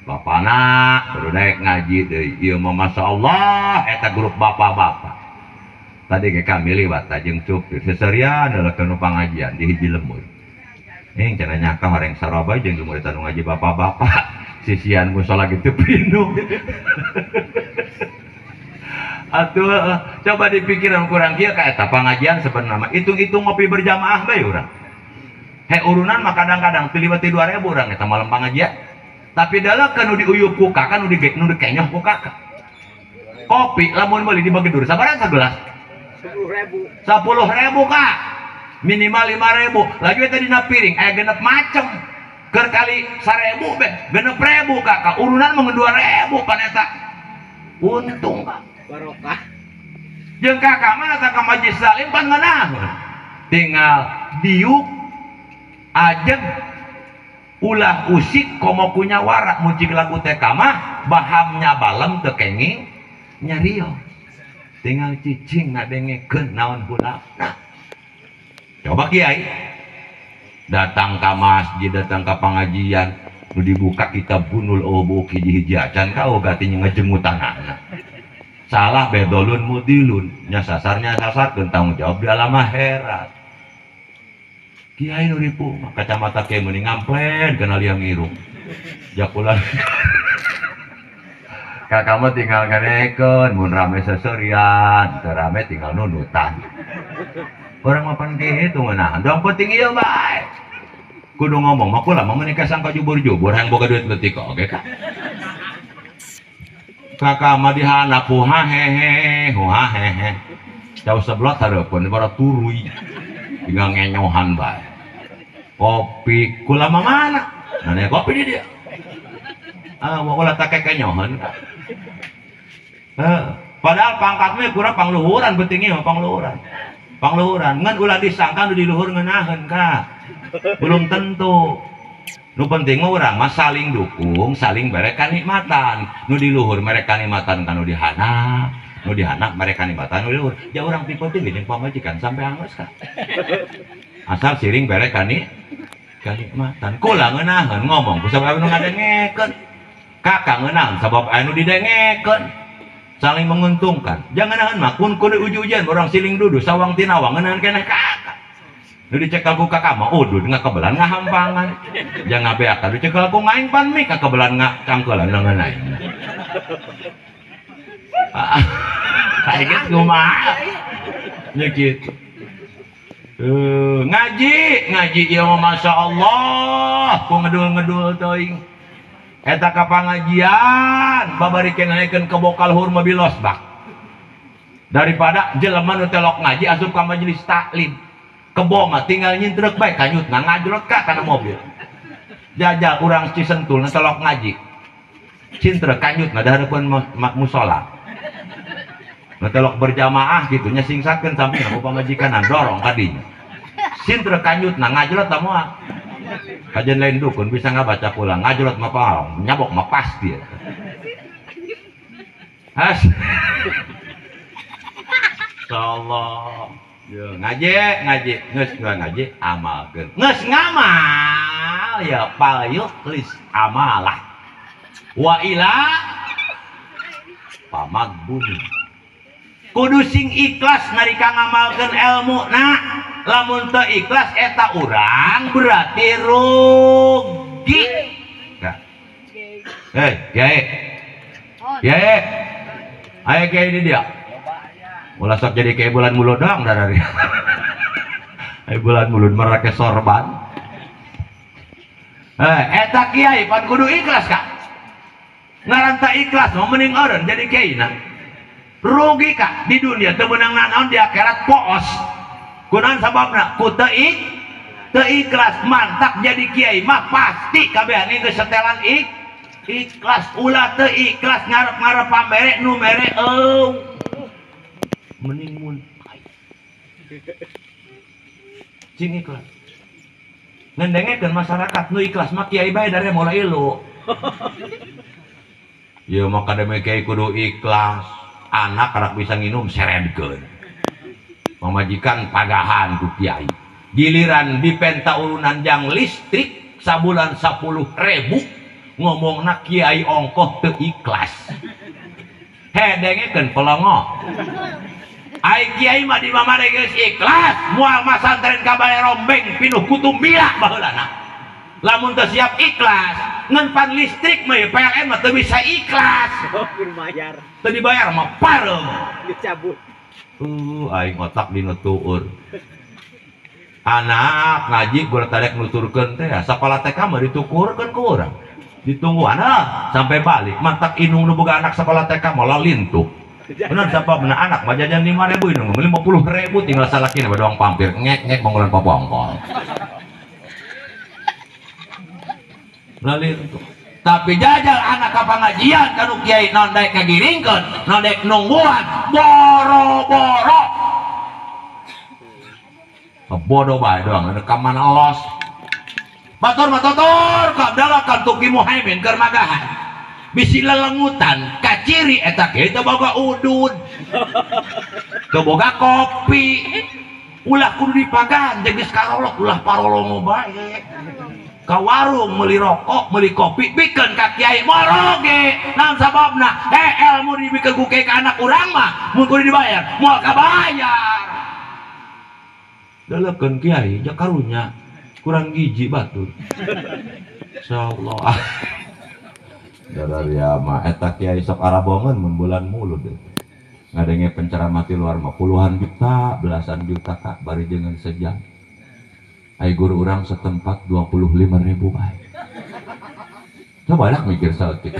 Bapana baru naik ngaji deui ieu mah Masya Allah eta grup bapak-bapak. Tadi ke kami liwat jeung supir seserian adalah kanu pangajian di hiji lembur. Ing cenah nyaka horeng sarabay jeung murid anu ngaji bapak-bapak sisian musola gitu pinuh. Atuh coba dipikiran kurang kieu ka eta pangajian sebenarnya hitung-hitung ngopi berjamaah bae urang. He urunan mah kadang-kadang tiliwat 2000 urang eta malam pangajian. Tapi dalah nu diuyup ku kakak nu dikenyoh ku kakak. Kopi lamun meuli di Bagedur sabaraha sagelas? 10.000. 10.000 kak, minimal 5.000. Lagi eta dina piring, aya genep macem. Keur kali 1.000 be, 6.000 kak, ka urunan mah 2.000 pan eta. Untung kak. Barokah. Jeung kakak mah datang ka majelis salim pan ngeunaheun. Tinggal diuk ajeg ulah usik komo kunya warak mucik lagu TK mah bahamnya balem teu kenging nyario. Tinggal cicing ngadengekeun naon hulapna. Coba kiai datang ka masjid, datang ka pengajian, nu dibuka kitab bunul obo hiji-hiji acan ka oga teh ngejengutanana. Salah bedolun mudilun, nya sasarnya sasarkeun tanggung jawab di alam akhirat. Kiai nu ripu mah kacamata kiai meuni ngamplen kana liang irung. Jakulan kakak mah tinggal ngadekeun mun rame seserian, teu rame tinggal nunutan. Orang mah penting itu ngeunahan, dong penting ieu bae. Kudu ngomong mah kula mah meuni kasangka jubur-jubur hayang boga duit leutik oge ka. Kakak mah dihandap huhahehe, huhahehe. Jauh sebelah hareupeun bara turuy. Tinggal ngenyohan bae. Kopi kula mah mana? Nanya kopi di dia. Ah, ulah tak kekenyohan. Padahal pangkatnya kurang pangluhuran pentingnya mah pangluhuran. Pangluhuran ngan ulah disangka nu di luhur ngeunaheun ka. Belum tentu. Nu penting mah urang mah saling dukung, saling mere kanikmatan. Nu di luhur mere kanikmatan ka nu di handap, nu di handap mere kanikmatan nu di luhur. Ja urang ti penting jeung pamajikan sampai anggeus ka. Asal siring mere kanikmatan. Kula ngeunaheun ngomong ku sabab anu ngadengekeun. Kakak ngeunaheun sabab anu didengekeun. Saling menguntungkan. Jangan nahan mah kun kudu uji-ujian orang siling dudu sawang tinawang ngeunaheun keneh kakak. Nu dicekel ku kakak mah udud ngakebelan ngahampangan. Jangan beak nu dicekel ku ngaing pan mik kakebelan ngacangkeulan leungeun aing. Kayak gitu kumaha. Nya kitu. Ngaji, ngaji ieu mah masyaallah ku ngedul-ngedul teuing. Eta ka pangajian babari kenaikeun ke bokal hurma bilosbak. Daripada jelema nu telok ngaji asup ka majelis taklim. Kebo mah tinggal nyintrek bae kanyutna ngajlot ka kana mobil. Jajal urang Cisentul nu telok ngaji. Cintrek kanyutna dahareupeun musola. Nu telok berjamaah kitu nya singsakeun samping ku pamajikan dorong kadinya. Cintrek kanyutna ngajlot tah moal. Kajian lain dukun bisa ngabaca pulang ngajlot mah paong nyabok mah pasti. Has. Insyaallah. Yo ngaji ngaji geus ngaji amalkeun. Geus ngamal ya palyukhlis amalah. Wa ila pamagbuni. Kudu sing ikhlas nalika ngamalkeun ilmu na. Lamun teu ikhlas eta urang berarti rugi. Nah. Hei, kiai. Kiai. Ayo kiai ini dia. Ulah sok jadi kayak bulan mulut doang dari. Ayo bulan mulut merake sorban. Eta kiai pan kudu ikhlas kak. Ngaran teu ikhlas mah mending eureun jadi kiai na. Rugi kak di dunia teu meunang nanaon di akhirat poos. Kunaon sababna? Ku teu ikhlas mantak jadi kiai mah pasti kabehan geus setelan ikhlas ulah teu ikhlas ngarep-ngarep pamere nu mere eueuh. Mending mun cing ikhlas. Ngendengekeun masyarakat nu ikhlas mah kiai bae dari mulai ilu. Ya maka demi kiai kudu ikhlas. Anak karak bisa nginum seredkeun. Pamajikan pagahan ku kiai. Giliran dipenta urunan jang listrik sabulan 10.000 ngomongna kiai ongkoh teu ikhlas. Hedengekeun pelongo. Ai kiai mah di mamare geus ikhlas, moal masantren ka bale rombeng pinuh kutumila baheulana. Lamun teu siap ikhlas, ngan pan listrik mah PLN mah teu bisa ikhlas. Kudu bayar. Teu dibayar mah pareum. Dicabut. Aing otak dina tuur. Anak ngaji gua tarek nuturkeun teh, sakola TK mah ditukurkeun ku urang. Ditungguan sampai balik, mantak inung nu boga anak sekolah TK malah lintuh. Bener sababna anak mah jajan 5.000 inung 50.000 tinggal salakina doang pampir ngek-ngek bangunan papongkol. Lalintuh. Tapi jajal anak ka pangajian kanu kiai naon daek kagiringkeun, naon daek nungguan, boro-boro. Bodoh bae doang, ka mana los. Batur mah totor ka Abdallah kan Tuki Muhaimin keur magahan. Bisi lelengutan kaciri eta kiai teu boga udud. Teu boga kopi. Ulah kudu dipagahan jeung geus karolok ulah parolongo bae. Ka warung meuli rokok, meuli kopi, bikeun ka kiai moroge. Naon sababna? Ilmu dibikeun ku kiai ka anak urang mah mun kudu dibayar, moal kabayar. Dalekeun kiai ja karunya kurang gizi batur. Insyaallah. Dararia mah eta kiai sok arabongan mun bulan mulud. Ngadenge penceramah ti luar mah puluhan juta, belasan juta kak bari jeung sejam. Ai guru urang setempat 25.000 bae. Coba lah mikir saeutik.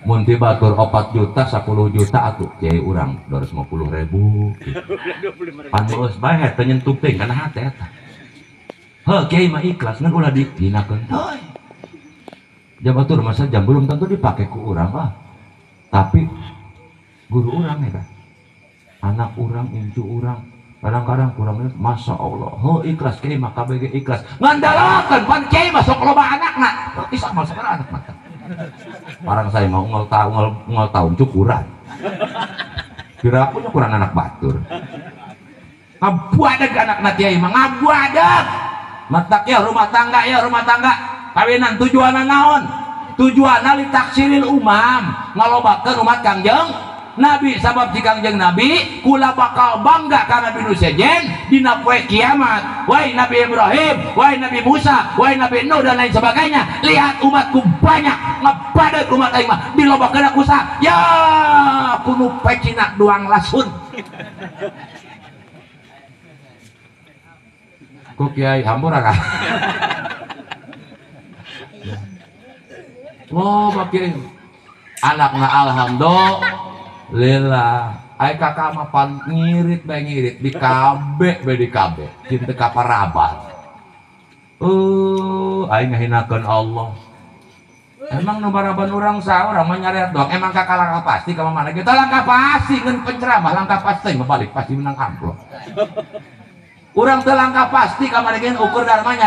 Mun ti batur 4 juta, 10 juta atuh kiai urang 250.000. Pan geus bae teu nyentuh teh kana hate eta. Heuh kiai mah ikhlas ngan ulah dihinakeun. Jam batur masa jam belum tentu dipake ku urang ah. Tapi guru urang eta. Anak urang, incu urang kadang-kadang kurangnya masya Allah. Oh ikhlas kiai mah KBG ikhlas. Ngandalakeun pan kiai mah sok loba anakna. Bisa mah sok anak mah. Parang saya mau unggal tahun cukuran. Kira aku kurang anak batur. Ngabuadeg anakna kiai mah ngabuadeg. Matak ya rumah tangga ya rumah tangga. Kawinan tujuanna naon? Tujuanna litaksiril umam, ngalobakeun umat Kangjeng Nabi. Sabab si Kangjeng Nabi kula bakal bangga karena Nabi nu sejen dina poe kiamat. Wahai Nabi Ibrahim, wahai Nabi Musa, wahai Nabi Nuh dan lain sebagainya. Lihat umatku banyak, ngebadet umat aing mah dilobakeun ku sa. Ya kunu pecina duang lasun. Ku kiai hampura kah? Oh, pakai anakna alhamdulillah. Ai kakak mah pan ngirit bae ngirit di KB bae di KB. Cinta ka paraban. Aing ngahinakeun Allah. Emang nu baraban urang saurang mah nyareat doang. Emang kakak langkah pasti ka mana kita langkah pasti ngeun penceramah langkah pasti mah balik pasti menang amplop. Urang teu langkah pasti ka mana geun ukur dharma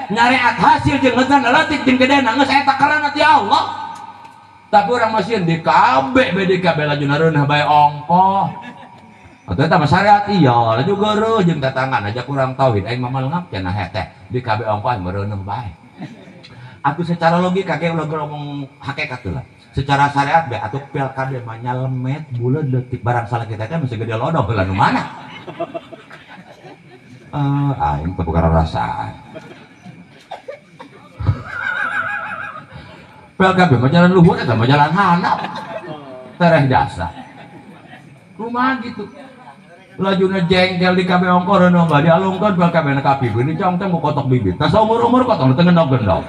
nyareat hasil jeung heuteun leutik jeung gedena geus eta karana ti Allah. Tapi orang masih di KB, BDKB laju nareunah bae ongkoh. Atuh eta mah syariat iya, laju geureuh jeung tatangan aja kurang tauhid aing mah malengap cenah teh di KB ongko aing meureuneuh bae. Atuh secara logika ge ulah ngomong hakikat lah. Secara syariat bae atuh pil KB mah nyalemet buleud leutik barang salah kita teh mesti gede lodong heula nu mana. Aing teu boga rarasaan. Pil KB mah jalan luhur eta mah jalan handap. Tereh jasa. Kumaha gitu. Lajuna jengkel di KB ongko reuneuh bae dialungkeun pil KB na ka pibeun dicong teh kotok bibit. Tah saumur-umur kotong teu gendog-gendog.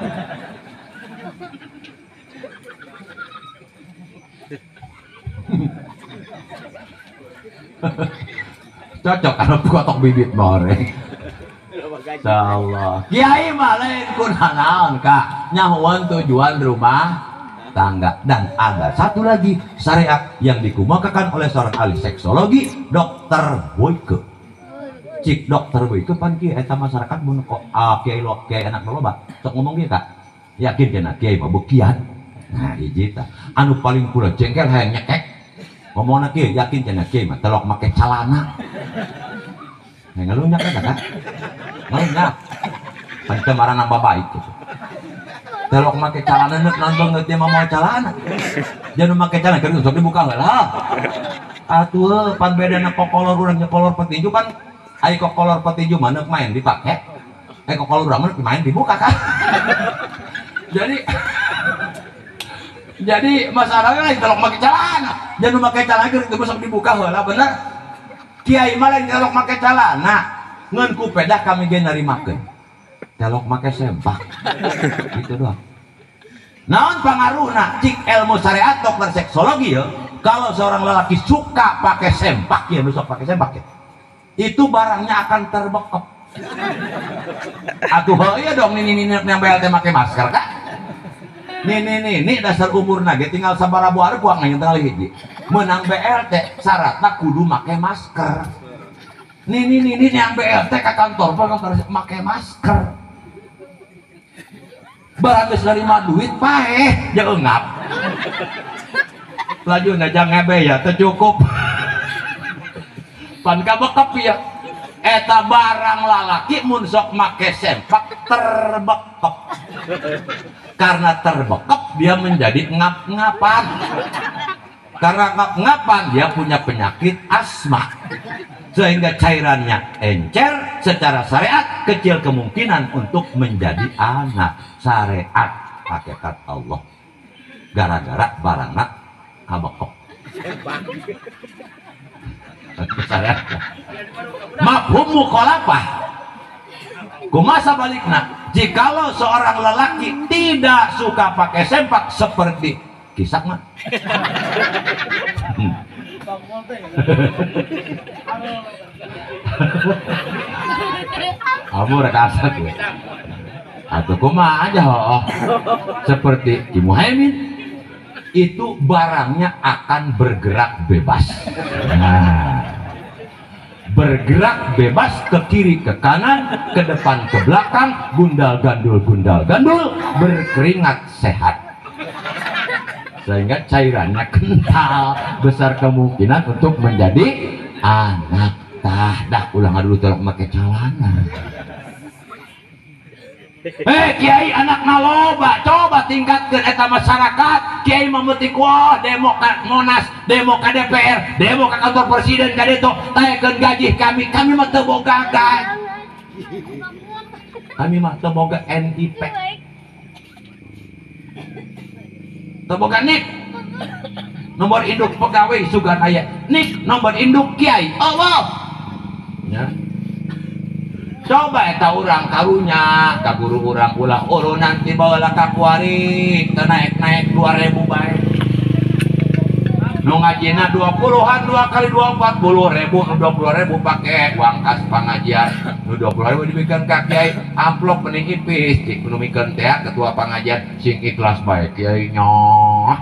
Cocok kalau kotok bibit more. Insyaallah. Kiai mah lain kunaon Kak, nyahoan tujuan rumah tangga. Dan ada satu lagi syariat yang dikemukakan oleh seorang ahli seksologi, Dr. Boyke. Cik Dr. Boyke pan kiai eta masyarakat mun kok kiai lo kiai anak loba sok ngomong kieu Kak. Yakin cenah kiai mah beukian. Nah hiji tah anu paling kula jengkel hayang nyekek. Ngomongna kieu yakin cenah kiai mah telok make calana. Nah ngalunyak eta Kak. Ngalunyak. Pan teu marana babaik gitu. Telok make calana neuk naon beungeut dia mah moal calana. Jangan make calana keur sok dibuka heula. Atuh pan bedana kokolor urang jeung kolor petinju pan ai kokolor petinju mah neuk main dipake. Eh kokolor urang mah main dibuka kan. Jadi masalahnya lain telok make calana. Jangan make calana keur teu sok dibuka heula bener. Kiai mah lain telok make calana. Ngan ku pedah kami ge narimakeun. Telok make sempak. Gitu doang. Naon pangaruhna cik ilmu syariat dokter seksologi ya. Kalau seorang lelaki suka pakai sempak ya, besok pakai sempak ya. Itu barangnya akan terbekep. Atuh iya dong nini yang BLT make masker Kak. Nini dasar umurna ge tinggal sabaraha buah buang yang tinggal hiji. Menang BLT syaratna kudu make masker. Nini yang BLT ke kantor make masker. Barang geus nerima duit paeh jeung eungap. Lajuna jang ngebe ya teu cukup. Pan kabekep ya. Eta barang lalaki mun sok make sempak terbekep. Karena terbekep dia menjadi ngap-ngapan. Karena ngap-ngapan dia punya penyakit asma. Sehingga cairannya encer, secara syariat kecil kemungkinan untuk menjadi anak. Syariat hakikat Allah. Gara-gara barangna kabekep. Syariat. Mafhum mukhalafah. Kumaha balikna? Jikalau seorang lelaki tidak suka pakai sempak seperti kisak mah. Kamu rekasa tuh. Atau kumaha aja oh. Seperti Ki Muhaimin itu barangnya akan bergerak bebas. Nah, bergerak bebas ke kiri ke kanan, ke depan ke belakang, gundal gandul gundal gandul, berkeringat sehat. Sehingga cairannya kental, besar kemungkinan untuk menjadi anak. Tah dah ulang dulu tolong make celana. Kiai anak loba, coba tingkatkan eta masyarakat. Kiai memetik wah demo ka Monas, demo ka DPR, demo ka kantor presiden ka ditu, taekeun gaji kami, kami mah teu boga gaji. Kami mah teu boga NIP. Teu boga NIK. Nomor induk pegawai sugan aya. NIK nomor induk kiai. Allah. Ya. Coba eta urang karunya ka guru urang ulah urunan ti baheula ka kuari teu naek-naek 2000 bae. Nu ngajina 20-an 2 kali 2 40.000, nu 20.000 pake uang kas pangajian, nu 20.000 dibikeun ka kiai amplop mending ipis cik nu mikeun teh ketua pangajian sing ikhlas bae kiai nyoh.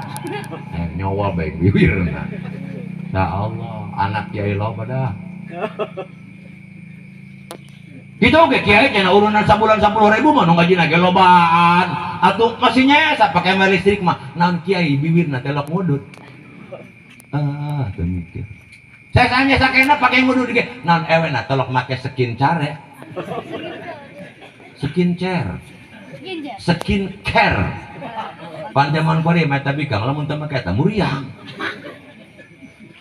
Nyawa bae wiwirna. Ya Allah, anak kiai loba dah. Gitu oke kiai cenah urunan sabulan 10.000 mah nu ngajina ge lobaan. Atuh masih nyesa pake mer listrik mah naon kiai biwirna teh lok ngudut. Ah, teu mikir. Saya sakena pake ngudu ge. Naon ewena tolok make skincare. Skincare. Skincare. Pan jaman kuari mah eta bikang lamun teu make eta muriang.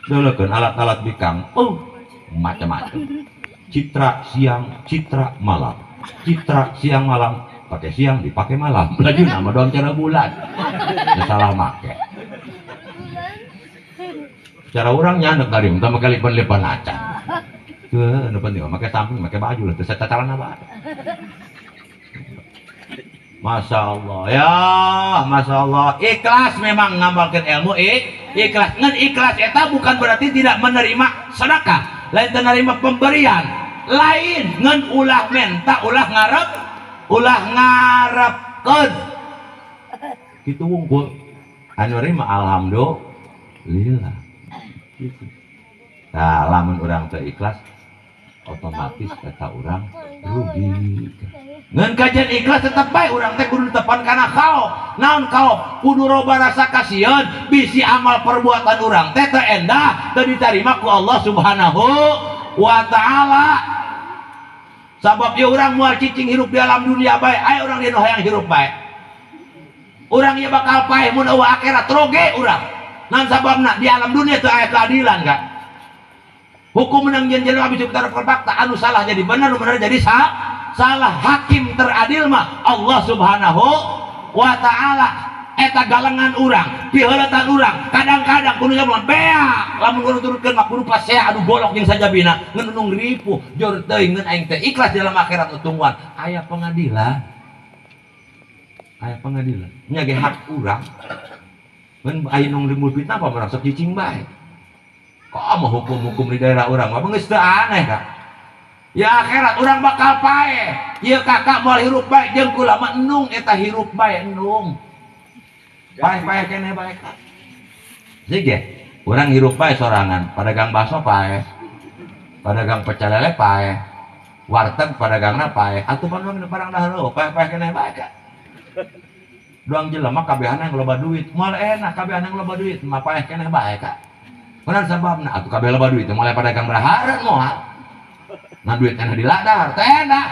Deulekeun alat-alat bikang. Oh, macam-macam. Citra siang, citra malam. Citra siang malam, pakai siang dipakai malam. Laju nama doang cara bulan. Ya salah make. Cara orang nyandak tadi, entah make lipan-lipan acan. Tuh, nu penting make samping, make baju lah, teu sacaran apa. Masya Allah, ya, Masya Allah. Ikhlas memang ngamalkan ilmu, ikhlas. Ngan ikhlas eta bukan berarti tidak menerima sedekah, lain menerima pemberian, lain ngan ulah menta, ulah ngarep, ulah ngarepkeun. Kitu wungkul. Anu nerima alhamdulillah. Gitu. Nah, lamun urang teu ikhlas, otomatis eta urang rugi. Ngan kajian ikhlas tetep bae urang teh kudu tepan kana khauf. Naon khauf? Kudu loba rasa kasieun bisi amal perbuatan urang teh teu endah, teu ditarima ku Allah Subhanahu wa taala. Sabab ieu urang moal cicing hirup di alam dunia bae, aya urang dinu hayang hirup bae. Urang ieu bakal paeh mun eueuh akhirat roge urang. Naon sababna di alam dunia teu aya keadilan ka? Hukum menang jen-jen habis putar fakta anu salah jadi benar, anu benar jadi salah. Hakim teradil mah Allah Subhanahu wa taala. Eta galengan urang, piheuletan urang, kadang-kadang kudu nyaman bea, lamun kudu turutkeun mah kudu pasea adu golok jeung sajabina, ngan nung ripuh, jor teuing ngan aing teh ikhlas di dalam akhirat tungguan. Aya pengadilan. Aya pengadilan. Nya ge hak urang. Ngan aya nung rimbul fitnah apa urang sok cicing bae. Kok mau hukum-hukum di daerah urang mah geus teu aneh ka. Ya akhirat urang bakal paeh. Ieu kakak moal hirup bae jeung kula mah endung eta hirup bae endung. Paeh-paeh keneh bae ka. Sige, urang hirup bae sorangan, padagang bakso paeh. Padagang pecel lele paeh. Warteg padagangna paeh. Atuh pan urang barang dahar paeh-paeh keneh bae ka. Doang jelema kabehana yang loba duit, moal enak kabehana yang loba duit, mah paeh keneh bae ka. Benar sababna atuh kabeh loba duit mulai pedagang berahareun moal. Nah duit enak diladar, teh enak.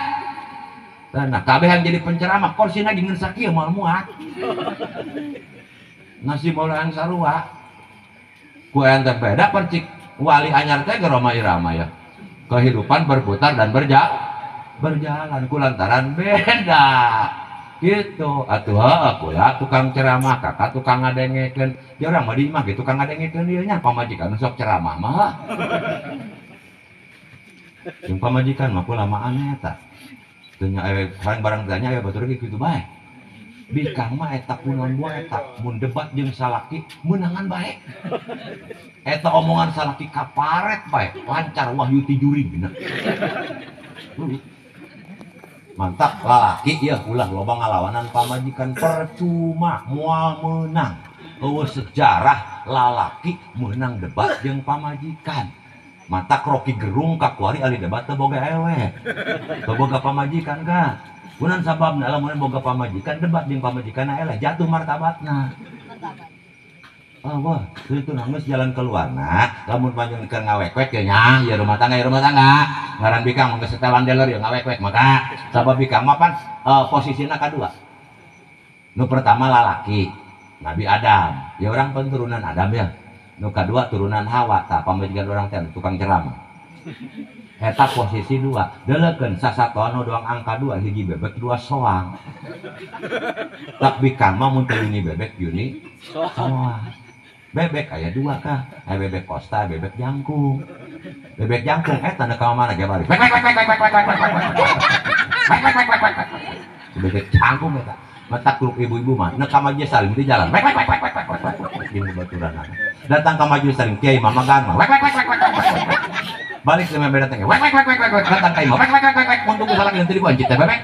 Nah kabeh yang jadi penceramah korsina jeung sakieu moal muat. Nasi moal yang sarua. Ku aya teh beda percik wali anyar teh Roma Irama ya. Kehidupan berputar dan berjalan ku lantaran beda. Gitu atuh heuh kula tukang ceramah kakak tukang ngadengekeun. Dia urang mah di imah ge tukang ngadengekeun ieu nya pamajikan sok ceramah mah. Jeung pamajikan mah kula mah aneh eta. Teu nya ewe barang tanya aya batur ge kitu bae. Bikang mah eta kunaon bae eta mun debat jeung salaki meunangan bae. Eta omongan salaki kaparet bae, lancar wahyu ti jurig bener. Mantap lalaki ya ulah loba ngalawanan pamajikan percuma moal meunang. Eueuh sejarah lalaki meunang debat jeung pamajikan. Matak Rocky Gerung kakuari ahli debat teu boga ewe. Teu boga pamajikan ka. Kunan sababna lamun boga pamajikan debat jeung pamajikanna eleh jatuh martabatna. Oh, wah, itu nangis jalan keluarna, lamun panjenengan keur ngawek-wek ya nya, ya rumah tangga ya rumah tangga. Ngaran bikang mah geus setelan dealer ya ngawek-wek maka sabab bikang mah pan posisina kadua. Nu pertama lalaki, Nabi Adam. Ya orang pan turunan Adam ya. Nu kadua turunan Hawa, tah pamajikan urang teh tukang ceramah. Eta posisi dua, deleukeun sasatoan doang angka dua, hiji bebek dua soang. Tak bikang mah mun teu yuni bebek yuni soang. Bebek aya dua kah? Aya bebek kosta, bebek jangkung. Bebek jangkung eta tanda ka mana ge balik. Wek wek wek wek wek wek wek wek wek wek wek wek wek. Bebek jangkung eta. Matak grup ibu-ibu mah neuk ka majelis salim di jalan. Wek wek wek wek wek wek wek jeung babaturanna. Datang ka majelis salim kiai mama gang mah. Wek wek wek wek wek wek. Balik ke member datang. Wek wek wek wek wek datang ka imah. Wek wek wek wek wek mun tunggu salah teu dikunci teh bebek.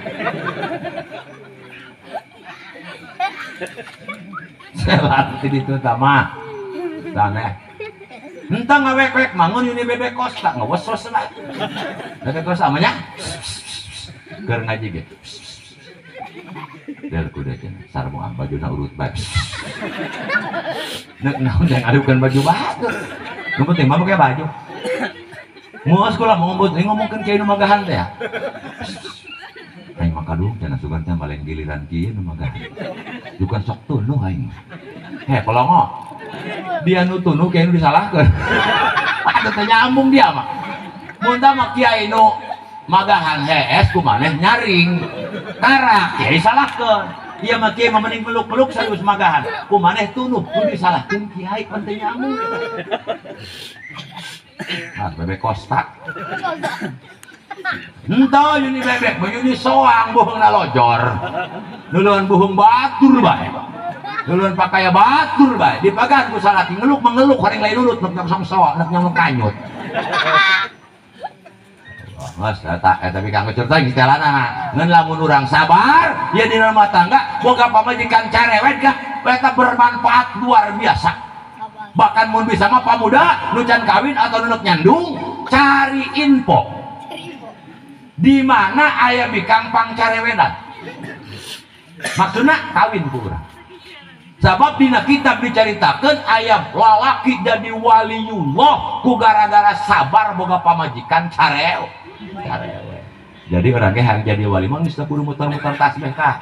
Selat di ditu tah mah. Aneh. Entah ngawek-wek mangun ini bebek kosta ngewes-wes lah. Bebek kosta amanya. Keur ngaji ge. Del kuda cenah sarung bajuna urut bae. Nek naon yang adukan baju batur. Nu penting mah pakai baju. Mau sekolah mau ngomongkeun kiai nu magahan teh ya. Aing mah kaduh cenah sugan teh maleng giliran kieu nu magahan. Bukan sok tunuh aing. Heh pelongo. Dia nu tunuh kiai nu disalahkeun. Aduh teh nyambung dia mah. Mun tah mah kiai nu magahan hees ku maneh nyaring. Karak kiai disalahkeun. Ieu mah kiai mah mending peluk-peluk serius magahan. Ku maneh tunuh ku disalahkeun kiai pan teu nyambung. Ah, bebek kostak. Entah yuni bebek, yuni soang buhung nalojor. Nuluan buhung batur bae. Nuluan pakaya batur bae. Dipagan ku salaki ngeluk mengeluk horeng lain nurut nek nyong soang, nek nyong kanyut. Mas, eta tapi kanggo cerita geus telana. Ngan lamun urang sabar, ya di rumah tangga boga pamajikan carewet kah, eta bermanfaat luar biasa. Bahkan mun bisa mah pamuda nu can kawin atau nu nyandung cari info di mana aya bikang pangcarewedan maksudna kawin ku urang sabab dina kitab dicaritakeun aya lalaki jadi waliullah ku gara-gara sabar boga pamajikan carewet. Jadi urang ge hayang jadi wali mah geus teu kudu muter-muter tasbih kah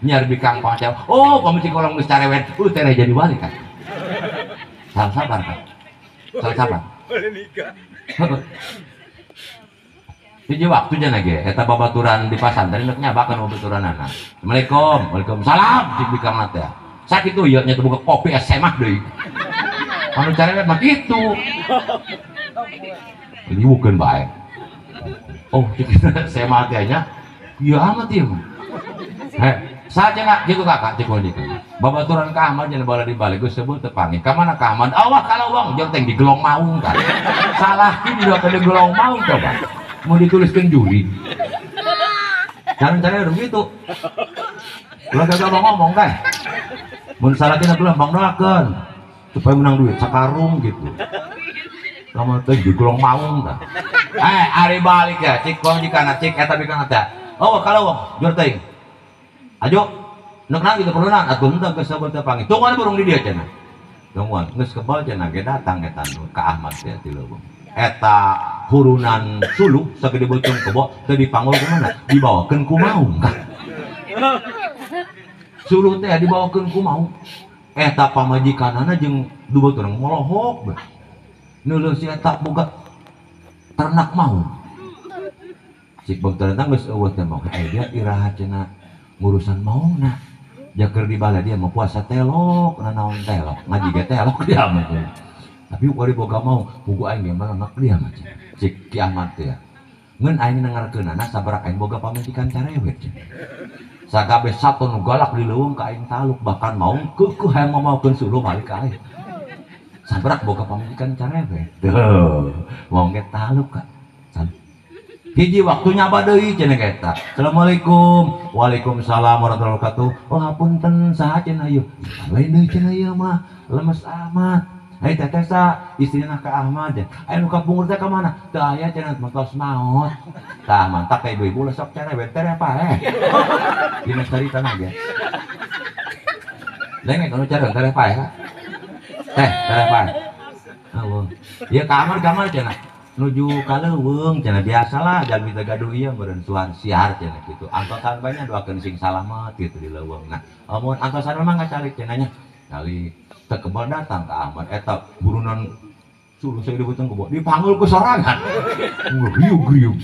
nyiar bikang pangcarewet oh pamajikan urang geus carewet tereh jadi wali kan. Salah sabar kan? Salah sabar. Boleh nikah. Hiji waktunya lagi, eta babaturan di pasantren rek nyabakeun babaturanana. Assalamualaikum, waalaikumsalam cik bikang teh. Sakitu ieu nya teu boga kopi es semah deui. Anu carewet mah kitu. Liwukeun bae. Oh, cik semah teh nya. Ieu amat ieu mah. Heh, saja nggak gitu kakak cik wajik. Babaturan ka Ahmad nya bala dibalik geus sebut teu panggih. Ka mana ka Ahmad? Awah kalau wong jeung teh digelong maung kan. Salah ki di digelong maung coba. Mau dituliskeun juri. Cara-cara udah gitu. Ulah gagal ngomong kan. Mun salah kena belah bang doakeun supaya menang duit sakarung gitu. Lamun teh digelong maung kan. Eh, ari balik ya cik wong dikana cik eta bikang teh. Oh, kalau wong jur teuing. Ajo, nek nang gitu perlu nang atuh henteu geus sabar teu panggih. Tungguan burung di dieu cenah. Tungguan geus kebal cenah ge datang eta ka Ahmad teh ti leuweung. Eta hurunan suluh sagede beuteung kebo teu dipanggul kumaha? Dibawakeun ku maung kah. Suluh teh dibawakeun ku maung. Eta pamajikanana jeung du beuteung molohok bae. Neuleuh si eta boga ternak maung. Cik beuteung geus eueuh teh mah dia iraha cenah ngurusan maungna. Jaker di bala dia mau puasa telok, nanaon telok, ngaji ge telok dia mah. Tapi wari boga mau, pugu aing ge melemek dia mah. Cik Ki Ahmad teh. Ngeun aing nengarkeunana sabaraha aing boga pamajikan carewet. Sakabe sato nu galak di leuweung ka aing taluk bahkan maung keukeuh hayang mamaokeun suluh balik ka aing. Sabaraha boga pamajikan carewet. Tuh, maung ge taluk ka. Hiji waktunya apa deui cenah eta. Assalamualaikum. Waalaikumsalam warahmatullahi wabarakatuh. Oh hapunten saha cenah ieu? Lain deui cenah ieu mah. Lemes amat. Ai teteh sa istrina ka Ahmad. Aya nu kapungkur teh ka mana? Teu aya cenah tos maot. Tah mantap ka ibu-ibu lah sok carewet teh apa eh. Dina carita mah ge. Lengek anu carewet teh paeh. Teh teh paeh. Eueuh. Ieu ka Ahmad ka mana cenah? Nuju ka leuweung cenah biasalah jalmi teu gaduh ieu meureun suar siar cenah kitu. Antosan bae nya doakeun sing salamet kitu di leuweung. Nah, amun antosan memang ngacalik cenah nya. Kali teu kebal datang ka Ahmad eta burunan suluh sagede beuteung kebo dipanggul ku sorangan. Ngriug-riug.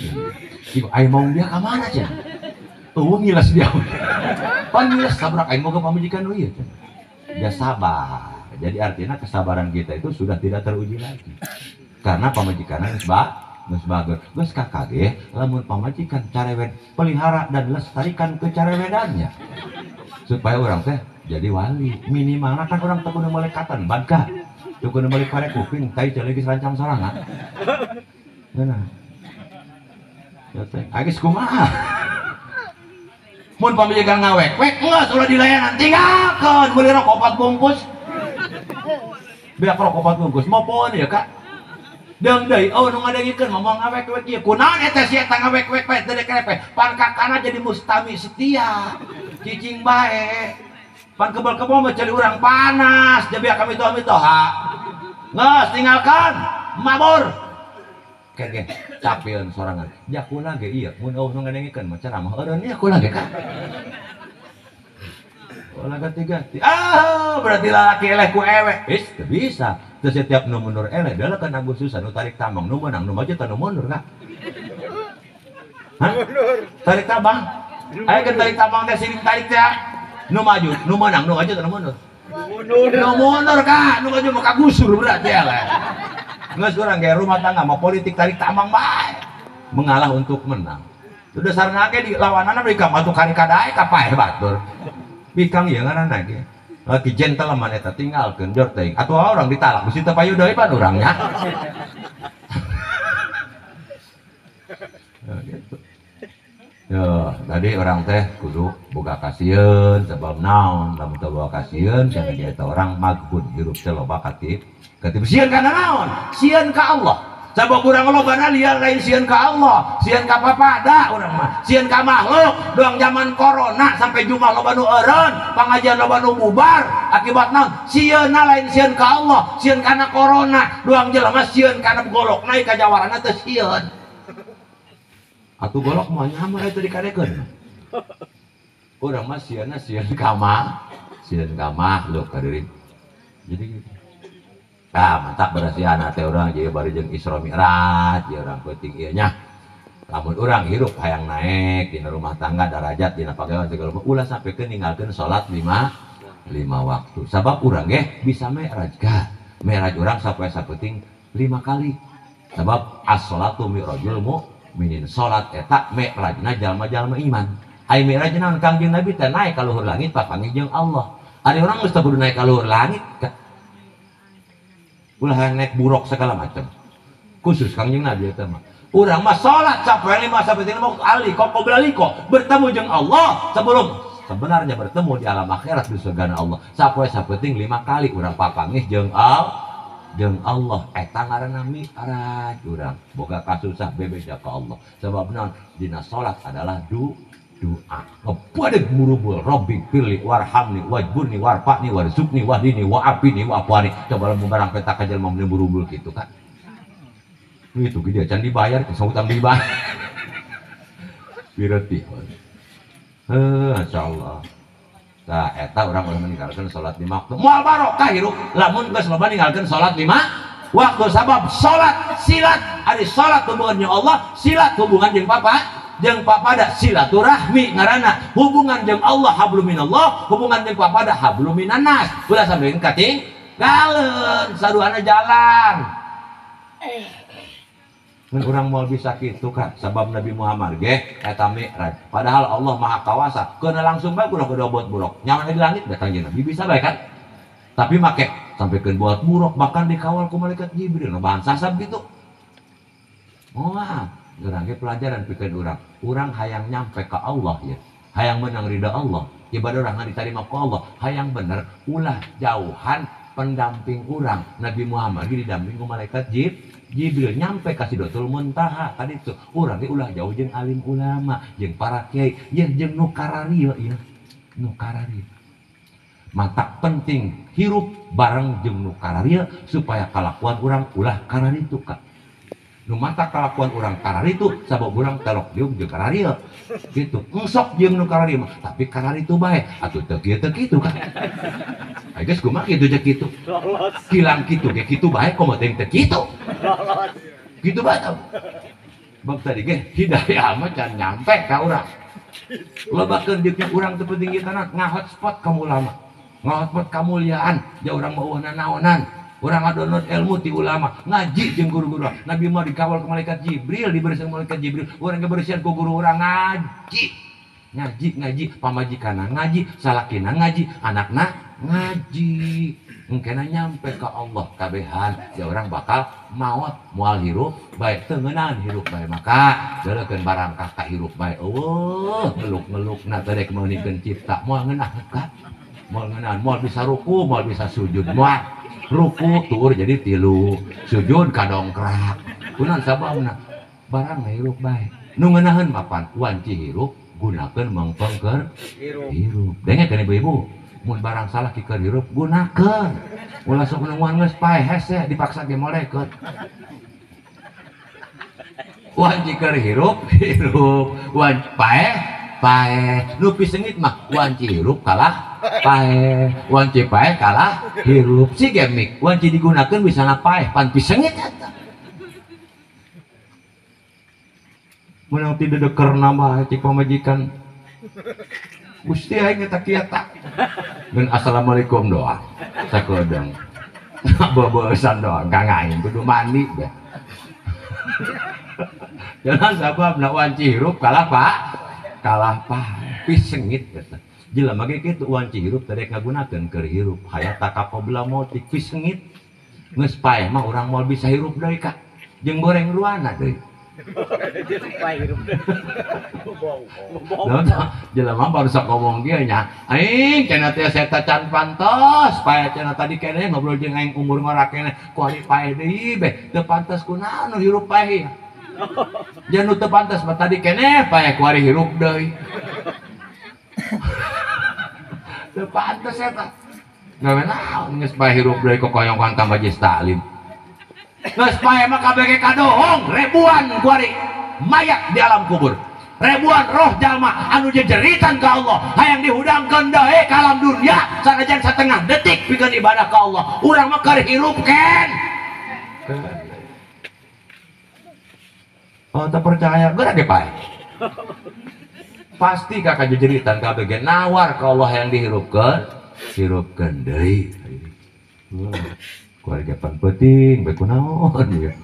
Ieu aing maung dia ka mana cenah? Eueuh ngiles dia. Pan ngiles sabrak aing boga pamajikan nu ieu cenah. Dia sabar. Jadi artinya kesabaran kita itu sudah tidak teruji lagi. Karena pamajikan geus bager. Geus kakage lamun pamajikan carewet pelihara dan lestarikan kecarewedannya. Supaya orang teh jadi wali. Minimalna kan orang teu kudu melekatan badka. Teu kudu meuli korek kuping tai ceuli geus rancang sorangan. Geunah. Ya teh, geus kumaha? Mun pamajikan ngawek-wek geus ulah dilayanan tinggalkeun meuli rokok 4 bungkus. Beak rokok 4 bungkus mopoeun ya Kak. Deung deui oh nu ngadengikeun ngomong ngawek-wek ieu kunaon eta si eta ngawek-wek bae teu dekrepeh pan kakana jadi mustami setia cicing bae pan kebal-kebal mah ceuli urang panas jadi kami mitoha. Geus tinggalkan mabur. Kege capieun sorangan. Ja kula ge ieu mun eueuh nu ngadengikeun mah ceramah eureun ieu kula ge ka. Kula ganti-ganti. Ah, berarti lalaki eleh ku ewe. Is teu bisa. Teu setiap nu mundur eleh deuleukeun Agustusan nu tarik tambang nu meunang nu maju teh nu mundur ka. Hah? Tarik tambang. Aya kan tarik tambang teh siring tarik teh. Nu maju, nu meunang, nu maju teh nu mundur. Nu mundur ka, nu maju mah kagusur berarti eleh. Geus urang ge rumah tangga mau politik tarik tambang bae. Mengalah untuk menang. Itu dasarna ge di lawanana bikang atuh kari kadae ka paeh batur. Bikang ieu ngaranna ge. Laki gentleman eta tinggalkeun jor teuing. Atuh urang ditalak bisi teu payu deui pan urang nya. Ya gitu. Yo, tadi orang teh kudu boga kasieun sebab naon, lamun teu boga kasieun cenah eta orang magbun hirup teh loba katip. Katip sieun kana naon? Sieun ka Allah. Sabab urang lobana liar lain sieun ka Allah, sieun ka papada urang mah, sieun ka makhluk. Doang zaman corona sampai jumat loba nu eureun, pangajian loba nu bubar, akibat naon? Sieunna lain sieun ka Allah, sieun kana corona. Doang jelema sieun kana golok naik ka jawarana teh sieun. Atuh golok mah nyamar eta dikadekeun. Urang mah sieunna sieun ka makhluk hadirin. Jadi gitu. Ah, mantap berasiana teh urang jadi bari jeung Isra Mi'raj, ieu urang penting ieu nya. Lamun urang hirup hayang naik dina rumah tangga darajat dina pagawean segala macam ulah sampekeun ninggalkeun salat 5 waktu. Sabab urang ge bisa mi'raj ka. Mi'raj urang sapoe sapenting 5 kali. Sabab as-sholatu mi'rajul mu'minin. Salat eta mi'rajna jalma-jalma iman. Ai mi'raj naon Kangjeng Nabi teh naik ka luhur langit papanggih jeung Allah. Ari urang geus teu kudu naik ka luhur langit ka. Ulah yang naik buruk segala macam. Khusus Kangjeng Nabi eta mah. Urang mah salat sampai 5 sampai 5 waktu ali kok qoblali kok bertemu jeung Allah sebelum sebenarnya bertemu di alam akhirat di surga Allah. Sapoe sapenting 5 kali urang papanggih jeung Allah eta ngaranna mi'raj urang. Boga kasusah bebeja ka Allah. Sebab naon? Dina salat adalah doa. Ngepadeg murubul Rabbi firli warhamni wajburni warfa'ni warzuqni wahdini wa'afini wa'afwani. Coba lamun barang peta ka jelema mun murubul kitu kan. Itu ge dia can dibayar, geus utang dibayar. Pireuti. Heuh, insyaallah. Tah eta urang ulah meninggalkeun salat 5 waktu. Moal barokah hirup lamun geus loba ninggalkeun salat 5 waktu. Sabab salat silat, ari salat hubungan jeung Allah, silat hubungan jeung papa. Jeung papada silaturahmi ngaranna hubungan jeung Allah hablum minallah, hubungan jeung papada hablum minannas. Ulah sampeun kating galeun saruana jalan. Mun urang moal bisa kitu ka sabab Nabi Muhammad ge eta mi'raj. Padahal Allah Maha Kawasa, keuna langsung bae ulah kudu buat buruk. Nyaman di langit datang jeung Nabi bisa bae kan? Tapi make sampekeun buat buruk bahkan dikawal ku malaikat Jibril, bahan sasab gitu. Wah, urang ge pelajaran pikeun urang. Urang hayang nyampe ka Allah ya. Hayang menang ridha Allah, ibadah urang diterima ku Allah. Hayang bener ulah jauhan pendamping urang. Nabi Muhammad ge didamping ku malaikat Jibril nyampe ka Sidratul Muntaha tadi itu. Urang ge ulah jauh jeung alim ulama, jeung para kiai, jeung nu kararieu ieu. Nu kararieu. Matak penting hirup bareng jeung nu kararieu supaya kalakuan urang ulah kararitu ka. Nu mata kalakuan urang kararitu sabab urang telok diuk jeung kararieu gitu. Ngsok jeung nu kararieu mah, tapi kararitu bae atuh teu kieu teu kitu kan. Ai geus kumaha kitu jeung kitu. Kilang kitu ge kitu bae komo teuing teu kitu. Kitu bae tah. Bab tadi ge hidayah mah can nyampe ka urang. Lobakeun diuknya urang teu penting ieu tanah ngahotspot ka ulama. Ngahotspot kamuliaan, ja urang mah eueuh nanaonan. Urang ngadownload ilmu ti ulama, ngaji jeung guru-guru. Nabi mah dikawal ku malaikat Jibril, diberi malaikat Jibril. Urang ge bersihan ku guru urang ngaji. Ngaji, ngaji, pamajikanna ngaji, salakina ngaji, anakna ngaji. Engkena nyampe ka Allah kabehan, ya urang bakal maot moal hirup bae, teu ngeunahan hirup bae maka deuleukeun barang ka hirup bae. Eueuh, ngeluk-ngelukna teh rek meunikeun cipta, moal ngeunah ka. Moal ngeunahan, moal bisa ruku, moal bisa sujud, moal. Ruku tuur jadi 3, sujud kadongkrak. Kunaon sababna? Barang hirup bae. Nu ngeunaheun mapan wanci hirup gunakeun mangpengker hirup. Dengekeun ibu-ibu. Mun barang salah ki keur hirup gunakeun. Ulah sok nungguan geus paeh hese dipaksa ge molekeun. Wanci keur hirup hirup, wanci paeh paeh. Nu pisengit mah wanci hirup kalah paeh, wanci paeh kalah hirup. Si gemik wanci digunakeun bisa paeh pan pisengit eta. Menang ti dedeker nama cik pamajikan. Gusti aing eta kieu ta. Ngan assalamualaikum doa. Sakedeung. Beubeussan doa kang aing kudu mandi beh. Jangan sabab nak wanci hirup kalah pak, kalah pak, pisengit eta. Jelema ge kitu wanci hirup teh rek ngagunakeun keur hirup, hayata kaqabla mauti pisengit. Geus paeh mah urang moal bisa hirup deui ka. Jeung goreng ruana deui. Jelema baru sok ngomong kieu nya. Aing cenah teh saya can pantos, paeh cenah tadi keneh ngobrol jeung aing umur ngora keneh, ku ari paeh deui beh, teu pantes kunaon nu hirup paeh. Jangan nu teu pantes mah tadi keneh paeh ku ari hirup deui. Teu pantes eta. Gawe naon geus paeh hirup deui kokoyongkan ka majelis taklim. Geus paeh mah kabeh kadohong ribuan ku ari mayat di alam kubur. Ribuan roh jalma anu jejeritan ka Allah hayang dihudangkeun deui ka alam dunia sanajan satengah detik pikeun ibadah ka Allah. Urang mah keur hirup ken. Oh, tak percaya, geura ge paeh. Pasti kakak jejeritan kabeh ge nawar ka Allah yang dihirupkeun, hirupkeun deui. Keluarga pan peuting bae kunaon ya.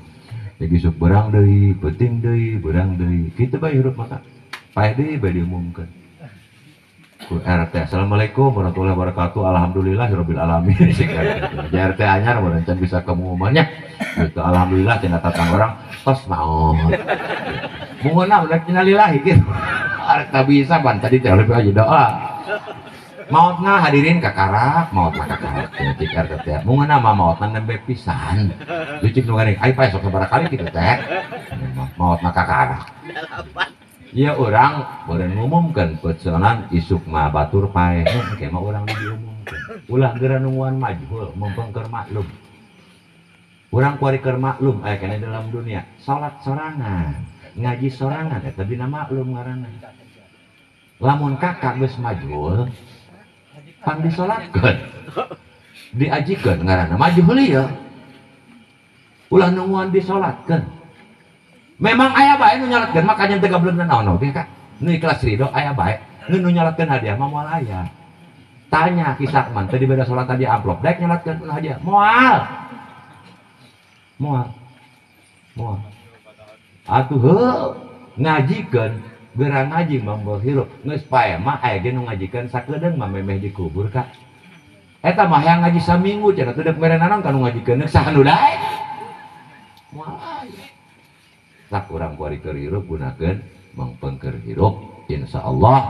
Jadi sok berang deui, peuting deui, berang deui. Kitu bae hirup maka. Paeh deui bae diumumkeun. Ku RT, assalamualaikum warahmatullahi wabarakatuh. Alhamdulillahirabbil alamin. Jadi RT anyar mun can bisa keumumannya. Gitu alhamdulillah cenah tatang orang tos maot. Munguna udah innalillahi kitu. Arek tak bisa ban tadi teh lebih aja doa. Maotna hadirin kakarak, maotna kakarak. Cik RT teh. Munguna mah maotna nembe pisan. Cik nu geuning ai pae sok sabaraha kali kitu teh. Maotna kakarak. Ya urang beureun ngumumkeun pesonan isuk mah batur paeh engke mah urang diumumkeun. Ulah geura nungguan majhul mumpung keur maklum. Urang kuari keur maklum aya keneh dalam dunia. Salat sorangan, ngaji sorangan eta dina maklum ngaranna. Lamun kakak geus majhul pang disolatkeun. Diajikeun ngaranna majhul ieu. Ulah nungguan disolatkeun. Memang aya bae nu nyolatkeun mah kanya teu gableugna naon oge ka. Nu ikhlas ridho aya bae. Nu nyolatkeun hadiah mah moal aya. Tanya Ki Sakman teu dibere salat tadi amplop daek nyolatkeun hadiah. Moal. Moal. Moal. Atuh heuh ngajikeun geura ngaji mambo hirup geus paeh mah aya ge nu ngajikeun sakedeung mah memeh dikubur ka. Eta mah hayang ngaji saminggu cenah teu deuk mere naon ka nu ngajikeun saha nu daek. Moal aya. Tak urang kuari keur hirup gunakeun mangpengker hirup insyaallah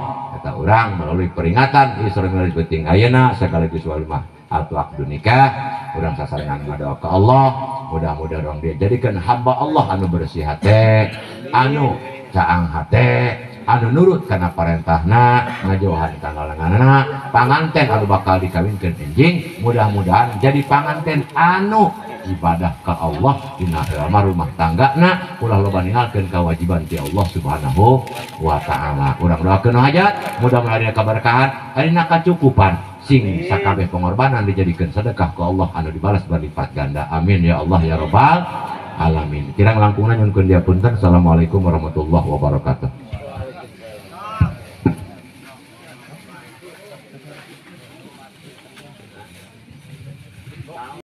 eta urang melalui peringatan Isra Mi'raj penting ayeuna sekaligus walimah atau akdu nikah urang sasarengan ngadoa ka Allah mudah-mudahan urang dijadikeun hamba Allah anu bersih hate anu caang hate anu nurut kana parentahna ngajauhan kana laranganna panganten anu bakal dikawinkeun enjing mudah-mudahan jadi panganten anu ibadah ke Allah dina rumah tangga na ulah loba ninggalkeun kewajiban ti Allah Subhanahu wa taala. Urang doakeun hajat mudah-mudahan dina kaberkahan dina kacukupan sing sakabeh pengorbanan dijadikeun sedekah ku Allah anu dibalas berlipat ganda. Amin ya Allah ya rabbal alamin. Kirang langkungna nyunkeun diapunten. Assalamualaikum warahmatullahi wabarakatuh.